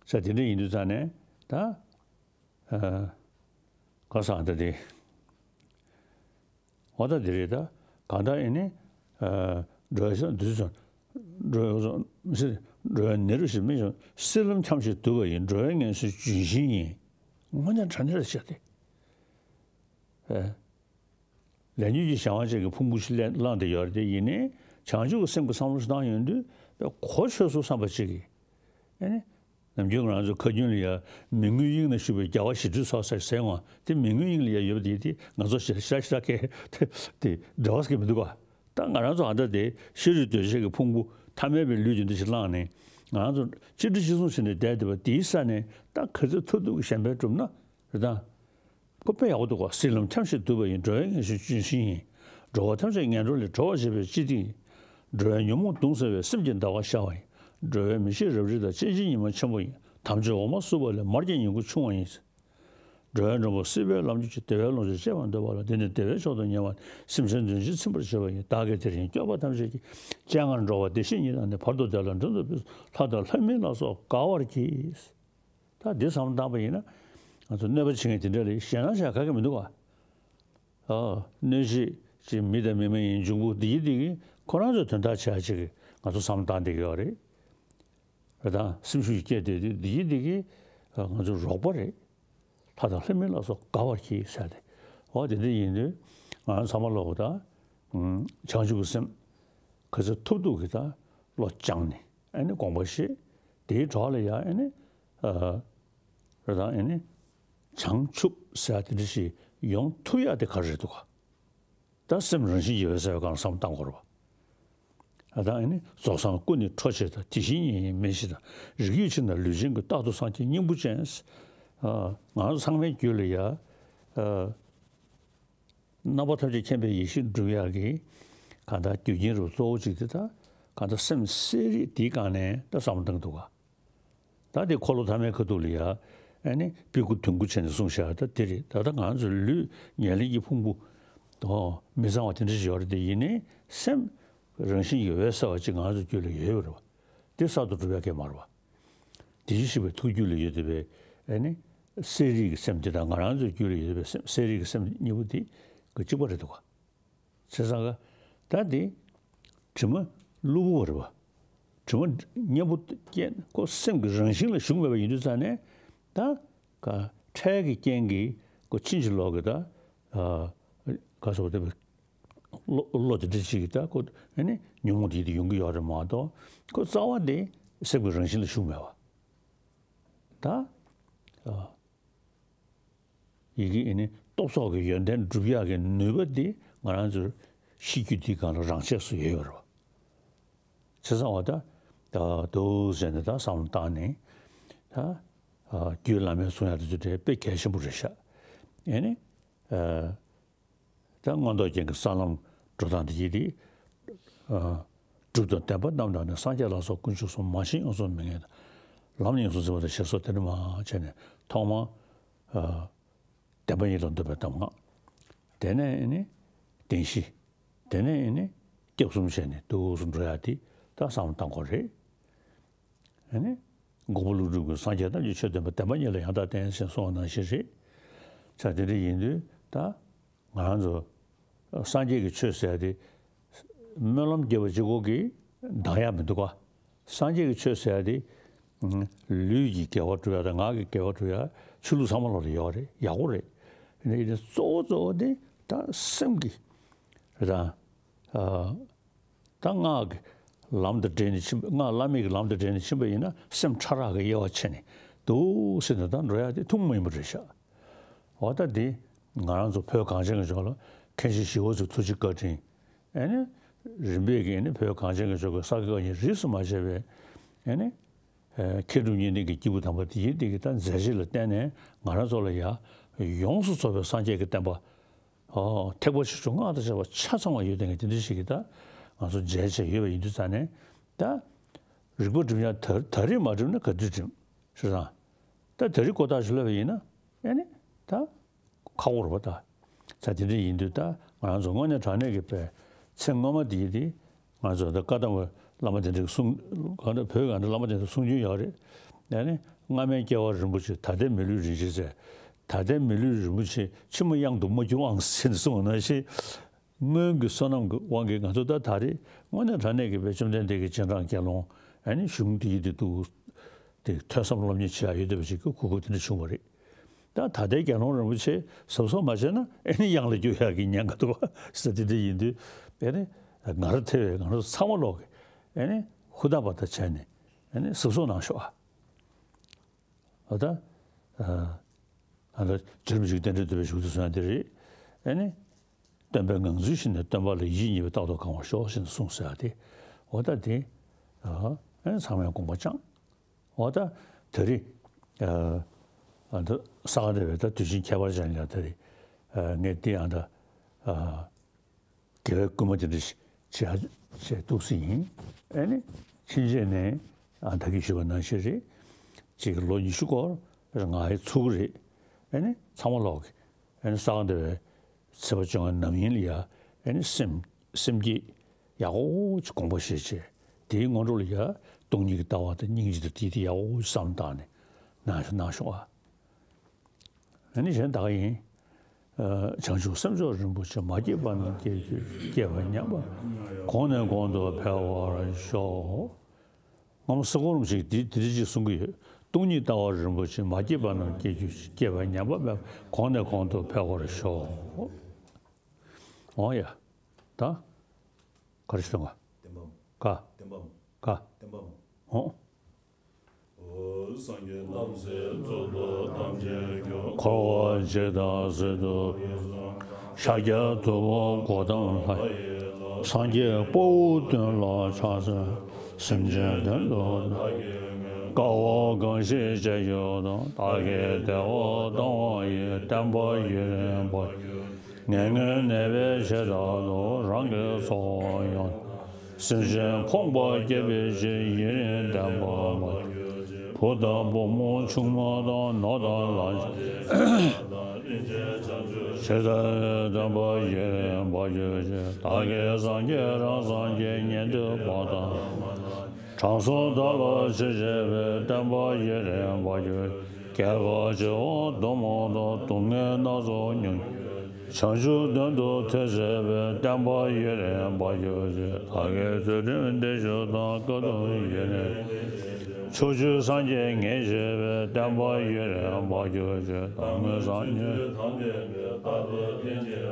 ས་དེ་འདྲ་ཡིན་དུས་ཙང་ནས་ད། ཨ། ག་ས་འདྲ་དེ། འོ་ད་འདི་རེད་ད། གང་ལྟར་ཨེ་ནི། ཨ། འགྲོ་བའི་ས་འདུས་སོ། འགྲོ་བའི་ས་མི་སྲིད། འགྲོ་བའི་ནད་རབ་ཞི་མི་འཇོམས། སྲིད་ལམ་འཁྱམས་ཤིང་དུབ་པ་ཡི། འགྲོ་བའི་ངལ་གསོའི་ལྗོན་ཤིང་ཡིན། དངོས་གནས་དྲང་གནས་རེད་ཤག་སྟེ། ཨེ། ལས་ཉོན་གྱི་གཞན་དབང་ཅན་གྱི་ཕུང་པོ་ཞིག་ལེན་བླངས་ཏེ་ཡོད་རེད་དེ་ཡིན་ནའི་བྱང་ཆུབ་ཀྱི་སེམས་ཀྱི་བསམ་བློ་ཞིག་བཏང་ཡོང་དུས་གོ་ཆོད་སོང་བསམ་པ་ཅིག་གིས། ཨེ་ནི། ནམ་རྒྱུན་ང་རང་ཚོ་ཁ་རྒྱུན་ལ་ཡ་མི་མངོན་དབྱིངས་ན་བཞུགས་པའི་རྒྱལ་བ་ཞི་ཁྲོའི་ཚོགས་ཟེར་ཟེར་འོང་དེ་མི་མངོན་དབྱིངས་ལ་ཡ་ཡོད་པ་དེ་དེ་ང་ཚོ་ཞེ་དྲག་ཞེ་དྲག་གི་དེ་དེ་འབྲེལ་བ་ཟེར་གྱི་མི་འདུག་ག་ད་ང་རང་ཚོ་ཨ་འདྲ་དེ་ཤ་རུས་གདོས་བཅས་ཀྱི་ཕུང་པོ་ཐ་མལ་པའི་ལུས་དེ་འདྲ་ཞིག་བླངས་ནས་ང་རང་ཚོ་གཅིག་སྒྲིལ་གཅིག་མཚུངས་བྱས་ནས་བསྡད་བསྡད་པ་དེའི་ས་ནས་ད་ག་ཚོད་ཐུབ་ཐུབ་ཀྱི་གཞན་ཕན་བསྒྲུབ་ན་རེད་ད། ཁོ་དཔེ་ཡག་པོ་འདུག་ག་སྲིད་ལམ་འཁྱམས་ཤིང་དུབ་པ་ཡི། འགྲོ་བའི་ངལ་གསོའི་ལྗོན་ཤིང་ཡིན། འགྲོ་བ་ཐམས་ཅད་ངན་འགྲོ་ལས་སྒྲོལ་བར་བྱེད་པའི་སྤྱི་ཏི་ཡིན། འགྲོ་བའི་ཉོན་མོངས་གདུང་སེལ་བའི། སེམས་ཀྱི་ཟླ་བ་ཤར་བ་ཡིན། འགྲོ་བའི་མི་ཤེས་རབ་རིབ་དག །སྤྱན་ཕྱེད་ཉི་མ་ཆེན་པོ་ཡིན། དམ་ཆོས་འོ་མ་བསྲུབས་པ་ལས། མར་གྱི་ཉིང་ཁུ་ཕྱུང་བ་ཡིན། འགྲོ་བའི་མགྲོན་པོ་སྲིད་པའི་ལམ་གྱི་ཆུ། བདེ་བའི་ལོངས་སྤྱོད་སྤྱད་པར་འདོད་པ་ལ། འདི་ནི་བདེ་བའི་མཆོག་ཏུ་ངེས་པ། སེམས་ཅན་གདོན་ཞིང་ཚིམ་པར་བྱེད་པ་ཡིན། བདག་གིས་དེ་རིང་སྐྱོབ་པ་ཐམས་ཅད་ཀྱི། སྤྱན་སྔར་འགྲོ་བ་བདེ་གཤེགས་ཉིད་དང་ནི། བར་དུ་བདེ་ལ་མགྲོན་དུ་ཕུལ། ལྷ་དང་ལྷ་མིན་ལ་སོགས་དགའ་བར་གྱིས། ད་འདི་བསམ་བློ་བཏང་པ་ཡིན་ན། ང་ཚོ་གནོད་པ་བྱེད་མཁན་དེ་འདྲ་ལ་ཞེད་སྣང་བྱ་ག་གེ་མི་འདུག་ག་ཨ། གནོད་བྱེད་ཀྱི་མི་དང་མི་མ་ཡིན་འབྱུང་པོ་འདི་ཡི་འདི་གི་ཁོ་རང་ཚོའི་དོན་དག་བྱ་ཅིག་གི་ང་ཚོ་བསམ་བློ་བཏང་བསྡད་ཀྱི་ཡོད་རེད། རེད་དང་སེམས་ཤུགས་ཀྱིས་སྐྱེས་བསྡད་དུས་འདི་ཡི་འདི་གི་ང་ཚོའི་རོགས་པ་རེད། ལྷ་དང་ལྷ་མིན་ལ་སོགས་དགའ་བར་གྱིས་ཟེར་ཏེ། འོ་དེ་འདྲ་ཡིན་དུས་ང་རང་ཚང་མ་ལོག་གི་ད་བྱང་ཆུབ་ཀྱི་སེམས་ག་ཚོད་ཐུབ་ཐུབ་ཀྱི་ད་བློ་སྦྱངས་ནས་ཨ་ནི་དགོངས་པ་བཞེས། དེའི་གྲོགས་ལ་ཡ་ཨ་ནི་རེད་དང་ཨ་ནི་བྱང་ཆུབ་ཟེར་ཡ་དེ་འདྲ་ཞིག་ཡོང་ཐུབ་ཡ་དེ་ག་རེ་རེད་འདུག་ག་ད་སེམས་རང་བཞིན་གྱིས་འོད་གསལ་བའི་སྒང་ལ་བསམ་བློ་བཏང་དགོས་རེད་བ། ཨ་ད་ཨ་ནི་རྫོགས་སངས་སྐུ་ནི་འཕྲོག་བྱེད་དང་། དེ་བཞིན་ཉིད་ཡིན་མེད་ཞེས་དང་། རིགས་རྒྱུད་ཕྱིར་ན་ལུས་ཅན་ཀུན། རྟག་ཏུ་སངས་རྒྱས་སྙིང་པོ་ཅན། ཨ་ང་རང་ཚང་མའི་རྒྱུད་ལ་ཡ་ཨ་རྣམ་པ་ཐམས་ཅད་མཁྱེན་པའི་ཡེ་ཤེས་སྒྲུབ་ཡག་གི་གང་ལྟར་རྒྱུ་རྐྱེན་རུ་གཙོ་བོ་གཅིག་དེ་ད་གང་ལྟར་སེམས་གསལ་རིག་དེའི་སྒང་ནས་ད་བསམ་བློ་བཏང་འདུག་ག་ད་དེ་འཁོར་ལོ་ཐ་མའི་ཁ་ཐུག་ལ་ཡ་ཨ་ནི་པི་ཀུ་དུང་ཀུ་བྱས་ནས་གསུངས་བཞག་ད་དེ་རེད། ད་ལྟ་ང་ཚོའི་ལུས་ཉེར་ལེན་གྱི་ཕུང་པོ་དང་མི་གཙང་བ་དེ་འདྲ་ཞིག་ཡོད་རེད། དེ་ཡིན་ནའི་སེམས་རང་བཞིན་གྱིས་འོད་གསལ་བ་ཅིག་ང་ཚོའི་རྒྱུད་ལ་ཡོད་པ་རེད་བ། དེ་གསར་དུ་སྒྲུབ་ཡག་གི་མ་རེད་བ། དེ་བཞིན་གཤེགས་པའི་ཐུགས་རྒྱུད་ལ་ཡོད་བསྡད་པའི་ཨ་ནི་གསལ་རིག་གི་སེམས་དེ་དང་ང་རང་ཚོའི་རྒྱུད་ལ་ཡོད་བསྡད་པའི་སེམས་གསལ་རིག་གི་སེམས་གཉིས་པོ་དེ་གཅིག་པ་རེད་འདུག་ག་བྱས་ཙང་ག་ད་དེ་དྲི་མ་གློ་བུར་བ་རེད་བ། དྲི་མ་གཉེན་པོ་རྐྱེན་ཁོ་སེམས་ཀྱི་རང་བཞིན་ལ་ཞུགས་མེད་པ་ཡིན་དུས་ཙང་ནས་ད་ག་འཕྲལ་གྱི་རྐྱེན་གྱིས་ཁོ་ཕྱིན་ཅི་ལོག་གི་ད་ག་སོགས་དེ་བློ་བློ་དེ་འདྲ་ཅིག་གི་ད་ཁོ་ཨ་ནི་ཉོན་མོངས་དེ་དེ་ཡོང་གི་ཡོད་རེད་མ་གཏོགས་ཁོ་རྩ་བ་དེ་སེམས་ཀྱི་རང་བཞིན་ལ་ཞུགས་མེད་བ། ད་ཡི་གེ་ཨ་ནི་སྟོབས་སོགས་ཀྱི་ཡོན་ཏན་སྒྲུབ་ཡག་གི་ནུས་པ་འདི་ང་རང་ཚོའི་ཤེས་རྒྱུད་འདིའི་སྒང་ལ་རང་ཆས་སུ་ཡོད་ཡོད་རེད་བ། བྱས་ཙང་བ་ད་ད་འདུག་ཟེར་ནས་ད་བསམ་བློ་བཏང་ནས་ད་རྒྱུད་བླ་མའི་གསུང་ཡག་དེ་ཚོ་དེ་དཔེ་གལ་ཆེན་པོ་རེད་ཤག་ཨ་ནི། ད་མངོན་རྟོགས་རྒྱན་གྱི་ས་ལམ་འགྲོ་སྟངས་འདི་ཡིན་ཏེ། ཨ་གྲུབ་དང་བདེན་པ་རྣམས་དང་ནི། སངས་རྒྱས་ལ་སོགས་དཀོན་མཆོག་གསུམ། མ་ཤེས་གཡུལ་ས་མི་ངན་དང་། ལམ་ཡོངས་སུ་འཛིན་པ་དང་། ཞེས་སོགས་དེ་འདྲ་མང་བྱས་ནས་ཐོག་མར་ཨ་བདེན་པ་ཉིད་ལ་འདོད་པའི་གདམས་ངག་དེ་ནས་ནི་བདེན་བཞི། དེ་ནས་ནི་སྐྱབས་གསུམ་བྱས་ནས་འདུག་སེ་འགྲོ་ཡག་དེ་ད་བསམ་བློ་བཏང་དགོས་རེད། ཨ་ནི། མགོན་པོ་ཀླུ་སྒྲུབ་ཀྱིས་སངས་རྒྱས་རྣམས་ཀྱི་ཆོས་བསྟན་པ། བདེན་པ་ཉིད་ལ་ཡང་དག་བརྟེན་ཞེས་གསུངས་པ་ནང་བཞིན་རེད། ཆ་དེ་འདྲ་ཡིན་དུས་ད་ང་རང་ཚོ་སངས་རྒྱས་ཀྱི་ཆོས་ཟེར་ཏེ་སྨོན་ལམ་རྒྱབ་པ་གཅིག་པོ་གིས་འདང་ཡག་མི་འདུག་ག་སངས་རྒྱས་ཀྱི་ཆོས་ཟེར་ཏེ་ལུས་ཀྱི་དགེ་བ་སྒྲུབ་ཡག་དང་ངག་གི་དགེ་བ་སྒྲུབ་ཡག་ཆོས་ལུགས་ཚང་མ་ལོག་ལ་ཡོད་རེད། ཡག་པོ་རེད། ཡིན་ནའི་གཙོ་བོ་གཙོ་བོ་དེ་ད་སེམས་ཀྱི་རེད་ད། ད་སྔགས་ཀྱི་ལམ་དུ་འདྲེས་ནས་ཕྱིན་པ། སྔགས་བླ་མེད་ཀྱི་ལམ་དུ་འདྲེས་ནས་ཕྱིན་པ་ཡིན་ན་སེམས་ཕྲ་རགས་ཀྱི་དབྱེ་བ་ཕྱེ་ནས་འདུག་སེ་ནས་ད་འགྲོ་ཡག་དེ་ཐུན་མོང་མ་ཡིན་པ་རེད་ཤག་འོ་ད་འདི་ང་རང་ཚོ་བོད་གངས་ཅན་གྱི་ལྗོངས་ལ་མཁན་ཆེན་ཞི་བ་འཚོའི་ཐུགས་རྗེ་བཀའ་དྲིན། ཨ་ནི་རིམ་པས་ཀྱིས་ནི་བོད་གངས་ཅན་གྱི་ལྗོངས་ཀྱི་ས་དགེ་བཀའ་རྙིང་རིས་སུ་མ་ཆད་པའི་ཨ་ནི་མཁས་གྲུབ་གཉིས་ལྡན་གྱི་སྐྱེས་བུ་དམ་པ་དེ་ཡིན་དེ་གི་ད་མཛད་རྗེས་ལ་བརྟེན་ནས་ང་རང་ཚོ་ལ་ཡ་ཡོངས་སུ་རྫོགས་པའི་སངས་རྒྱས་ཀྱི་བསྟན་པ། ཨོ། ཐེག་པ་ཆེ་ཆུང་སྔགས་དང་བཅས་པ་ཆ་ཚང་བ་ཡོད་དེ་ངས་དེ་འདྲ་ཞིག་གིས་ད་ང་ཚོ་མཇལ་བྱས་ཡོད་པ་ཡིན་དུས་ཙང་ནས་ད་རིག་པ་སྒྲིམ་ཡག་ད་ད་རེས་མ་སྒྲིམ་ན་ག་དུས་སྒྲིམ་ཞེས་དང་། ད་ད་རེས་ཁོ་ཐག་ཞིག་སླེབས་པ་ཡིན་ན་ཨེ་ནི་ད་ཁག་པོ་རེད་པ་ད། ད་དེ་འདྲ་ཡིན་དུས་ད་ང་རང་ཚོ་དངོས་གནས་དྲང་གནས་ཀྱི་པའི་ཚེ་སྔོན་མ་དེ་ཡིན་དེ། ང་ཚོ་ད་བཀའ་གདམས་པ་བླ་མ་དེ་འདྲའི་གསུང་གང་འདྲ་བོད་གང་འདྲ་བླ་མ་དེ་འདྲ་གསུང་རྒྱུན་ཡོད་རེད། ཡང་ནི་སྔ་མའི་སྐྱེ་བ་རིན་པོ་ཆེ། ད་ལྟའི་མི་ལུས་རིན་ཆེན་ཟེར། ད་ལྟའི་མི་ལུས་རིན་པོ་ཆེ་ཕྱི་མ་གཡང་དུ་མ་གྱུར་ཨང་ཟེར་ནས་གསུངས་པ་ནང་བཞིན། སྔོན་གྱི་བསོད་ནམས་ཀྱི་དབང་གིས་ང་ཚོ་ད་ད་རེས་དངོས་གནས་དྲང་གནས་ཀྱི་བའི་བཅོམ་ལྡན་འདས་ཀྱི་རྗེས་འབྲང་དགེ་སློང་ཨ་ནི་གཞུང་འདི་ཡི་དེ་འདུག་དེ་ཐོས་བསམ་སློབ་གཉེར་བྱེད་ཡ་ཡོད་བསྡད་པ་ཞིག་གི་གོ་སྐབས་དེ་འདྲ་བྱུང་བ་རེད། ད་ད་ལྟའི་དགེ་སློང་རིན་པོ་ཆེ་གཟབ་གཟབ་མ་བྱས་ན་ཨེ་ནི་གཡང་ལ་རྒྱུག་ཡག་གི་ཉེན་ཁ་འདུག་བ་ཟེར། དེ་འདྲ་ཡིན་དུས་ཨེ་ནི་ང་རང་ཐེ་བའི་ང་རང་ཚང་མ་ལོག་གི་ཨེ་ནི་ཧུར་ཐག་པ་ད་བྱས་ནས་ཨེ་ནི་གཟབ་གཟབ་གནང་ཤོག་ཨ། འོ་ད་ཨ་ད་རྗེ་རིན་པོ་ཆེ་གི་རྟེན་འབྲེལ་བསྟོད་པའི་གཞུག་ཏུ་གསུངས་ཡ་དེ་རེད། ཨེ་ནི་སྟོན་པའི་ངང་ཚུལ་ཤེས་ནས། སྟོན་པ་ལ་ཡིད་གཉིས་པས་རྟག་ཏུ་གང་བར་ཤོག་ཞེས་གསུངས་ཟེར་ཡ་དེ། འོ་ད་དེ་ཨ་ཨེ་ནི་ཚང་མས་དགོངས་པ་བཅངས། འོ་ད་ད་རེས་ཨ་ཨ་ད་ས་ག་ཟླ་བའི་ད་དུས་ཆེན་ཁྱད་པར་ཅན་ལ་ད་རེས་ཨ་ངས་འདི་ཡང་ད་ཨ་དགེ་བའི་བསྐུལ་མ་དེ་འདྲ་ཞིག་བྱེད་བྱེད་འདུག་སེ་ཡིན། ཨེ་ནི་ཕྱིན་ཆད་ནས་ ཨ་ད་གིན་ཞུས་པ་ནང་བཞིན་རེད། ཅིག་ལོ་ཉི་ཤུ་སྐོར་ང་ཡི་ཚུགས་རེད། ཨ་ནི་ཚང་མ་ལོག་གི་ཨ་ནི་ས་ག་ཟླ་བའི་ཚེས་པ་བཅོ་ལྔ་ནམ་ཡིན་ལ་ཡ་ཨ་ནི་སེམས་སེམས་བསྐྱེད་ཡག་པོ་ཅིག་དགོངས་པ་བཞེས་བྱས། དེའི་སྔོན་འགྲོ་ལ་ཡ་སྟོང་ཉིད་ཀྱི་ལྟ་བ་དང་སྙིང་རྗེ་དང་དེ་དེ་ཡག་པོ་བསམ་བཏང་ནས་གནང་ཤོག་གནང་ཤོག་ཨ། ཨ་ནི་གཞན་དག་ཡིན། བྱང་ཆུབ་སེམས་མཆོག་རིན་པོ་ཆེ། མ་སྐྱེས་པ་རྣམས་སྐྱེ་གྱུར་ཅིག། སྐྱེས་པ་ཉམས་པ་གོང་ནས་གོང་དུ་འཕེལ་བར་ཤོག། སྔ་མོ་སེ་གོལ་རིན་པོ་ཆེས་འདི་འདི་འདྲ་ཅིག་གསུང་གི་ཡོད། སྟོང་ཉིད་ལྟ་བ་རིན་པོ་ཆེ། མ་སྐྱེས་པ་རྣམས་སྐྱེ་གྱུར་ཅིག། སྐྱེས་པ་ཉམས་པ་མེད་པ་གོང་ནས་གོང་དུ་འཕེལ་བར་ཤོག། འོ་ཡ། ད། ག་རེ་ཞུ་དང་ག་བདེན་པ་མོ། ག་བདེན་པ་མོ། ག་བདེན་པ་མོ། འོ། འོ། སངས་རྒྱས་རྣམ་སྲས་གཙུག་ཏོར་ཐམས་ཅད་མཁྱེན། འཁོར་བ་འཇིག་དང་གཟིགས་རྟོག་གེ་སར། ཤཱཀྱ་ཐུབ་པ་གཽ་ཏམ་ལྷ་ཡི་ལྷ། སངས་རྒྱས་དཔའ་བོ་དོན་ལ་ཕྱག་འཚལ། སེམས་ཅན་དོན་དུ་བདག་གིས་བསྔོས། དཀའ་བ་གང་ཞིག་སྤྱད་གྱུར་ཏོ། བདག་གིས་བདེ་བ་གཏང་བ་ཡི། བསྟན་པ་ཡུན་རིང་བར་གྱུར་ཅིག། ངན་ངོན་ནད་པའི་བྱེ་བྲག་ཏུ། རང་གི་ཚོགས་དབང་ཡོངས་བསགས། སེམས་ཅན་ཕོངས་པ་བསྐྱབ་པའི་ཕྱིར། ཡུན་རིང་བསྟན་པ་མ་གྱུར་ཅིག། བུ་དང་བུ་མོ་ཆུང་མ་དང་། ནོར་དང་ལག་ཆ་ཇི་ལྟ་བ་དང་། ཇི་ལྟ་བའི་བསྟན་པ་ཡུན་རིང་བར་གྱུར་ཅིག། བདག་གིས་སངས་རྒྱས་རང་སངས་རྒྱས། ཉན་ཐོས་མ་དང་མ་དང་། དྲང་སྲོང་བདག་ལ་ཆོས་བཤད་པའི། བསྟན་པ་ཡུན་རིང་བར་གྱུར་ཅིག། རྒྱལ་བ་བྱེ་བ་དུ་མ་དང་། སྡུག་བསྔལ་སྣ་ཚོགས་མྱོང་གྱུར་ཅིག། བྱང་ཆུབ་དོན་དུ་ཐོས་བྱེད་པའི། བསྟན་པ་ཡུན་རིང་བར་གྱུར་ཅིག། བདག་གིས་རྫུ་འཕྲུལ་འདི་ཕྱོགས་དང་། བཀའ་གདམས་ཡུན་རིང་བར་གྱུར་ཅིག། ཕྱོགས་བཅུའི་སངས་རྒྱས་ངེས་བྱེད་པའི། བསྟན་པ་ཡུན་རིང་བར་གྱུར་ཅིག། བདག་སྔོན་སངས་རྒྱས་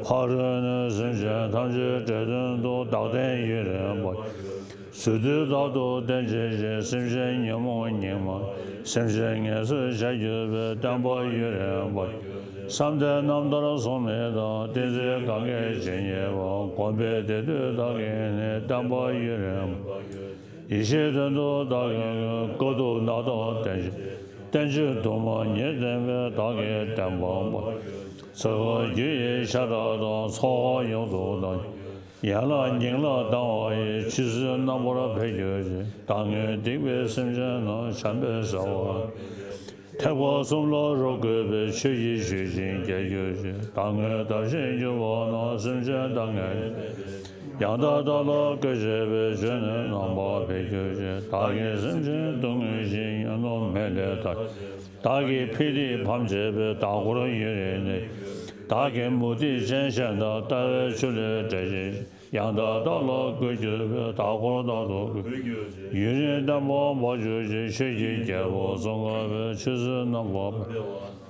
ཕ་རོལ་ནས། སེམས་ཅན་ཐམས་ཅད་འདྲེན་དོན་དུ། བདག་བསྟན་ཡུན་རིང་བར་གྱུར་ཅིག། ཟོས་དུས་རྟག་ཏུ་བསྟེན་བྱེད་ཅིང་། སེམས་ཅན་ཉོན་མོངས་སྙིགས་མ་ཡི། སེམས་ཅན་ངལ་གསོ་བྱར་གྱུར་པའི། བསྟན་པ་ཡུན་རིང་བར་གྱུར་ཅིག། བསམ་གཏན་རྣམ་ཐར་སྲུང་མི་དང་། བསྟན་འཛིན་གང་གིས་ཇི་སྙེད་པ། བསྒོམས་པས་བདེ་འདོད་བདག་གིས་ནི། བསྟན་པ་ཡུན་རིང་བར་གྱུར་ཅིག། ཡེ་ཤེས་དོན་དུ་བདག་གིས་བསྔོས། དཀའ་ཐུབ་རྣམ་དག་བསྟན་བྱེད་ཅིང་། བསྟན་བཅོས་དུ་མ་ཉིད་བསྟན་པའི། བདག་གི་བསྟན་པ་མ་གྱུར་ཅིག། ཚེ་དཔག་རྒྱུ་ཡི་ཤ་ཁྲག་དང་། ཚོགས་དཔག་ཡོངས་སུ་བདག་ཡན་ལག་ཉིང་ལག་དང་བ་ཡི། ཆོས་ཚུལ་རྣམ་པར་འཕེལ་གྱུར་ཅིག། བདག་སྔོན་སྡིག་པའི་སེམས་ཅན་རྣམས། བྱམས་པས་བསལ་བར་ཐེག་པ་གསུམ་ལ་རབ་བཀོད་པའི། ཆོས་ཀྱི་ཆུ་ཤིང་རྒྱས་གྱུར་ཅིག། བདག་སྔོན་དར་ཞིང་རྒྱས་པ་རྣམས། སེམས་ཅན་བདག་ངར་ཡང་དག་བདག་ལ་བཀོད་བྱེད་པའི། སྤྱོད་ནུས་རྣམ་པར་འཕེལ་གྱུར་ཅིག། བདག་གིས་སེམས་ཅན་སྡུག་བསྔལ་ཞི། ཉོན་མོངས་མེ་ལས་ཐར། བདག་གིས་ཕྱིས་སྡིག་ཕམ་བྱེད་པའི། བདག་འཁོར་ཡུན་རིང་གནས། བདག་གིས་མུ་སྟེགས་ཅན་གཞན་དག། ལྟ་བའི་ཆུ་ལས་བསྒྲལ་བྱེད་ཅིང་། ཡང་དག་བདག་ལ་བཀོད་གྱུར་པའི། བདག་འཁོར་རྟག་ཏུ་ཀུན། ཡུན་རིང་བསྟན་པ་མ་གྱུར་ཅིག། ཆོས་ཀྱི་རྒྱལ་པོ་ཙོང་ཁ་པའི། ཆོས་ཚུལ་རྣམ་པར།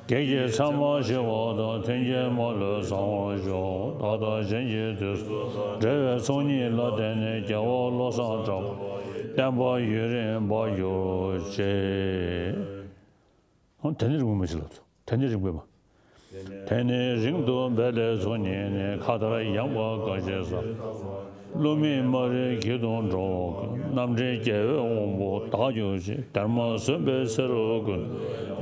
བགེགས་ཀྱི་མཚན་མ་ཞི་བ་དང་། མཐུན་རྐྱེན་མ་ལུས་བཟང་བར་ཤོག། བདག་དང་གཞན་གྱི་དུས་གསུམ། འབྲེལ་བའི་ཚོགས་གཉིས་ལ་བརྟེན་ནས། རྒྱལ་བ་བློ་བཟང་གྲགས་པ། བསྟན་པ་ཡུན་རིང་བར་གྱུར་ཅིག། འོ་དེ་ནས་རིང་པོ་མ་ཞིག་ལབ་ཚུལ། དེ་ནས་རིང་པོ་མ། དེ་ནས་རིང་དུ་འབད་ལས་ཚོགས་གཉིས་ནི། མཁའ་ལྟར་ཡངས་པ་གངས་ཅན་ས། ཀླུ་མིག་དམར་རིལ་གྱི་དུང་འགྲོ་བ་ཀུན། རྣམ་འདྲེན་རྒྱལ་བའི་དབང་པོ་བདག་གྱུར་ཅིག། སྡེར་མ་ཟུམ་པའི་ཚེ་རབས་ཀུན།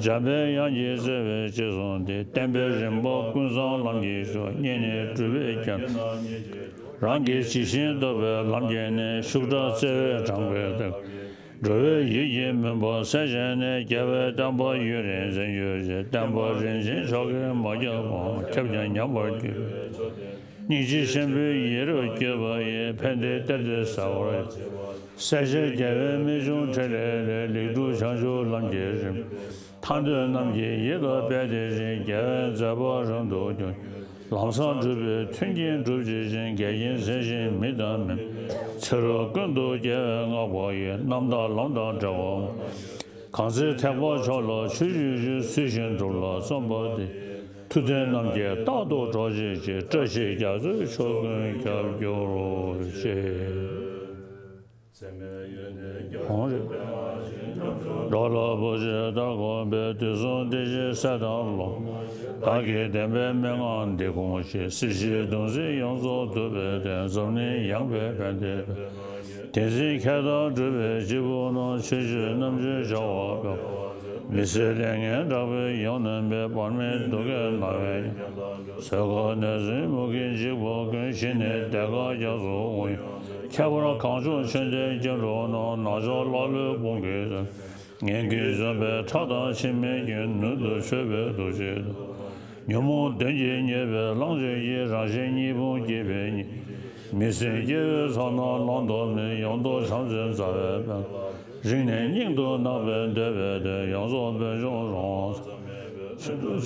འཇམ་པའི་དབྱངས་ཀྱི་བརྩེ་བས་གཅེས་བཟུང་སྟེ། བསྟན་པའི་རིམ་པ་ཀུན་བཟང་ལམ་གྱིས་ཞུགས། སྙིང་ནས་སྒྲུབ་པའི་རྒྱལ་རང་གིས་ཇི་བཞིན་བསྟན་པའི་ལམ་གྱིས་ནི། ཤུགས་དྲག་བརྩེ་བས་དྲངས་པའི་བསྟན། འགྲོ་བའི་ཡིད་ཀྱི་མུན་པ་སེལ་བྱས་ནས། རྒྱལ་བའི་བསྟན་པ་ཡུན་རིང་འཛིན་གྱུར་ཅིག། བསྟན་པ་རིན་ཆེན་མཆོག་གིས་མ་ཁྱབ་པའམ། ཁྱབ་ཀྱང་ཉམས་པར་གྱུར་པའི་ཕྱོགས་དེར། སྙིང་རྗེ་ཆེན་པོའི་ཡིད་རབ་བསྐྱོད་པ་ཡིས། ཕན་བདེའི་གཏེར་འདི་གསལ་བར་བྱེད། སྲས་ཆེན་རྒྱལ་བའི་རྨད་བྱུང་ཕྲིན་ལས་ལས། ལེགས་གྲུབ་བྱང་ཆུབ་ལམ་གྱི་རིམ། ཐར་འདོད་རྣམས་ཀྱི་ཡིད་ལ་སྤེལ་ཏེ་བཞེས། རྒྱལ་བའི་མཛད་པ་རབ་ཏུ་བསྐྱངས། ལམ་བཟང་སྒྲུབ་པའི་མཐུན་རྐྱེན་སྒྲུབ་བྱེད་ཅིང་། འགལ་རྐྱེན་སེལ་ཞིང་མི་དང་མི་མིན། ཚེ་རབས་ཀུན་ཏུ་རྒྱལ་བས་བསྔགས་པ་ཡི། རྣམ་དག་ལམ་དང་འབྲེལ་བ་མ་ཆད། གང་ཚེ་ཐེག་པ་མཆོག་ལ་ཆོས་ཞུ་ཞིང་། ཚུལ་བཞིན་སྒྲུབ་ལ་བརྩོན་པ་འདི། ཐུབ་བསྟན་རྣམས་ཀྱིས་རྟག་ཏུ་གྲོགས་བྱེད་ཅིང་། བཀྲ་ཤིས་རྒྱ་མཚོའི་མཆོག་ཀུན་ཁྱབ་གྱུར་ཅིག། འོང་རེད། འགྲོ་ལ་བུ་ཆེ་ལྟར་དགོངས་པའི། དུས་གསུམ་བདེ་གཤེགས་སྲས་དང་སློབ། བདག་གིས་བསྟན་པའི་མན་ངག་འདི་དགོངས་ཤིང་། སྲིད་ཞིའི་གདུང་སེམས་ཡོངས་རྫོགས་ཐུབ་པའི་བརྟན། འཛམ་གླིང་ཡངས་པའི་ཕན་བདེའི་དཔལ། དེ་འཛིན་མཁས་དང་གྲུབ་པའི་སྐྱེས་བུ་རྣམས། ཆོས་སྤྱོད་རྣམ་དཔྱོད་བྱ་བ་སྤེལ། མི་ཟད་ལས་ངན་དྲག་པོས་ཡང་ནོན་པའི། བར་མའི་དུག་གིས་ན་བའི་གཉེན། གཟོད་དཀའ་གནོད་འཛིན་མུ་གེས་འཇིགས་པ་ཀུན། ཞི་ནས་བདེ་དགའ་རྒྱ་མཚོ་དབུས། ཁྱད་པར་གངས་ལྗོངས་ཆོས་ལྡན་སྐྱེ་འགྲོ་རྣམས། ནག་ཕྱོགས་ཀླ་ཀློའི་དཔུང་གིས་ཟིན། ངན་ཀུན་འཇོམས་པའི་ཁྲག་དང་འཆི་མེད་ཀུན། མདུན་དུ་མཆོད་པའི་ཐུགས་རྗེས་བསྟོད། ཉོན་མོངས་གདོན་གྱིས་བསྙེགས་པའི་གླང་ཆེན་གྱི། རང་གཞན་གཉིས་ཕུང་སྐྱེད་པའི་གཉེན། མི་ཟད་སྐྱེ་བོའི་ཚོགས་རྣམས་བླང་དོར་མེད། ཡོངས་རྫོགས་བྱམས་བརྩེ་མཛའ་བའི་དཔལ། རིང་ནས་སྙིང་དུ་བརྣག་པའི་འདོད་པའི་དོན། ཡོངས་རྫོགས་བོད་ལྗོངས་རོང་བ།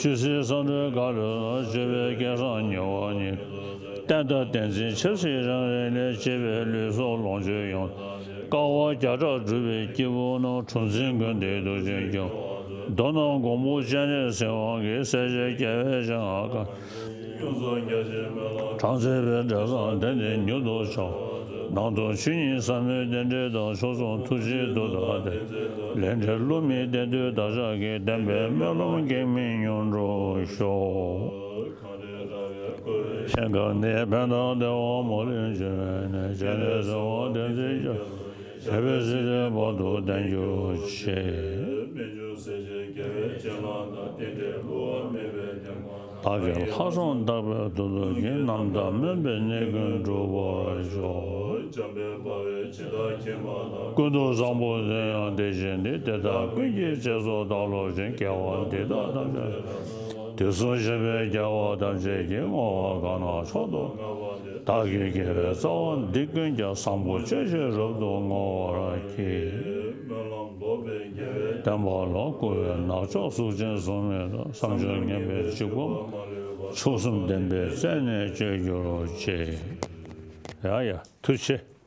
ཆུ་སྲིན་ས་འབྲུ་ག་ལུ་ལ། སྤྱོད་པའི་སྐལ་བཟང་མྱུར་བ་ཉིད། བསྟན་དང་བསྟན་འཛིན་ཆབ་སྲིད་རང་རེ་ལས། གཅེས་པའི་ལུས་སྲོག་ལོངས་སྤྱོད་ཡོངས། དཀའ་བ་བརྒྱ་ཕྲག་བསྒྲུབས་པའི་སྐྱེས་བུ་རྣམས། གྲུ་འཛིན་མགོན་དེའི་གདུལ་བྱའི་སྐྱོང་། མདོར་ན་མགོན་པོ་སྤྱན་རས་གཟིགས་དབང་གིས། སྲས་བཅས་རྒྱལ་བའི་སྤྱན་སྔར་བཀའ། དྲངས་མཛད་པའི་འབྲས་བཟང་དེ་ནི་མྱུར་དུ་བྱ། ནང་དུ་ཆོས་ཉིད་ཟབ་མོའི་རྟེན་འབྲེལ་དང་། མཆོག་གསུམ་ཐུགས་རྗེའི་མཐུ་དང་ལྡན། ལས་འབྲས་བསླུ་མེད་བདེན་མཐུས་བདག་ཅག་གི། བདེན་པའི་སྨོན་ལམ་གེགས་མེད་མྱུར་འགྲུབ་ཤོག། གཞན་དགའ་ནི་ཕན་དང་བདེ་བ་མ་ལུས་འབྱུང་བའི་གནས། སྤྱན་རས་གཟིགས་དབང་བསྟན་འཛིན་རྒྱ། རྒྱལ་བའི་སྲིད་མཐའི་བར་དུ་བརྟན་གྱུར་ཅིག། བདག་གི་ལྷག་བསམ་དག་པའི་མཐུ་སྟོབས་ཀྱིས། རྣམ་དག་སྨོན་པའི་གནད་ཀུན་འགྲུབ་པར་ཤོག། ཀུན་ཏུ་བཟང་པོ་དོན་ཡང་དེ་བཞིན་ཏེ། དེ་དག་ཀུན་གྱི་རྗེས་སུ་བདག་སློབ་ཅིང་། དགེ་བ་འདི་དག་ཐམས་ཅད་དུས་གསུམ་གཤེགས་པའི་རྒྱལ་བ་ཐམས་ཅད་ཀྱིས། བསྔོ་བ་གང་གནང་མཆོག་ཏུ། བདག་གི་དགེ་བའི་རྩ་བ་འདི་ཀུན་ཀྱང་། བཟང་པོ་སྤྱོད་ཕྱིར་རབ་ཏུ་བསྔོ་བར་བགྱི། བསྟན་པ་ལ་བསྐུལ་བའི་ནག་ཕྱོགས་གཟུགས་ཅན་གཟུགས་མེད་དང་། བསམ་སྦྱོར་ངན་པའི་འཇིགས་པ། མཆོག་གསུམ་བདེན་པའི་རྩལ་ནི་གཅོད་གྱུར་ཅིག། ཡ་ཡ། ཐུགས་རྗེ་ཆེ།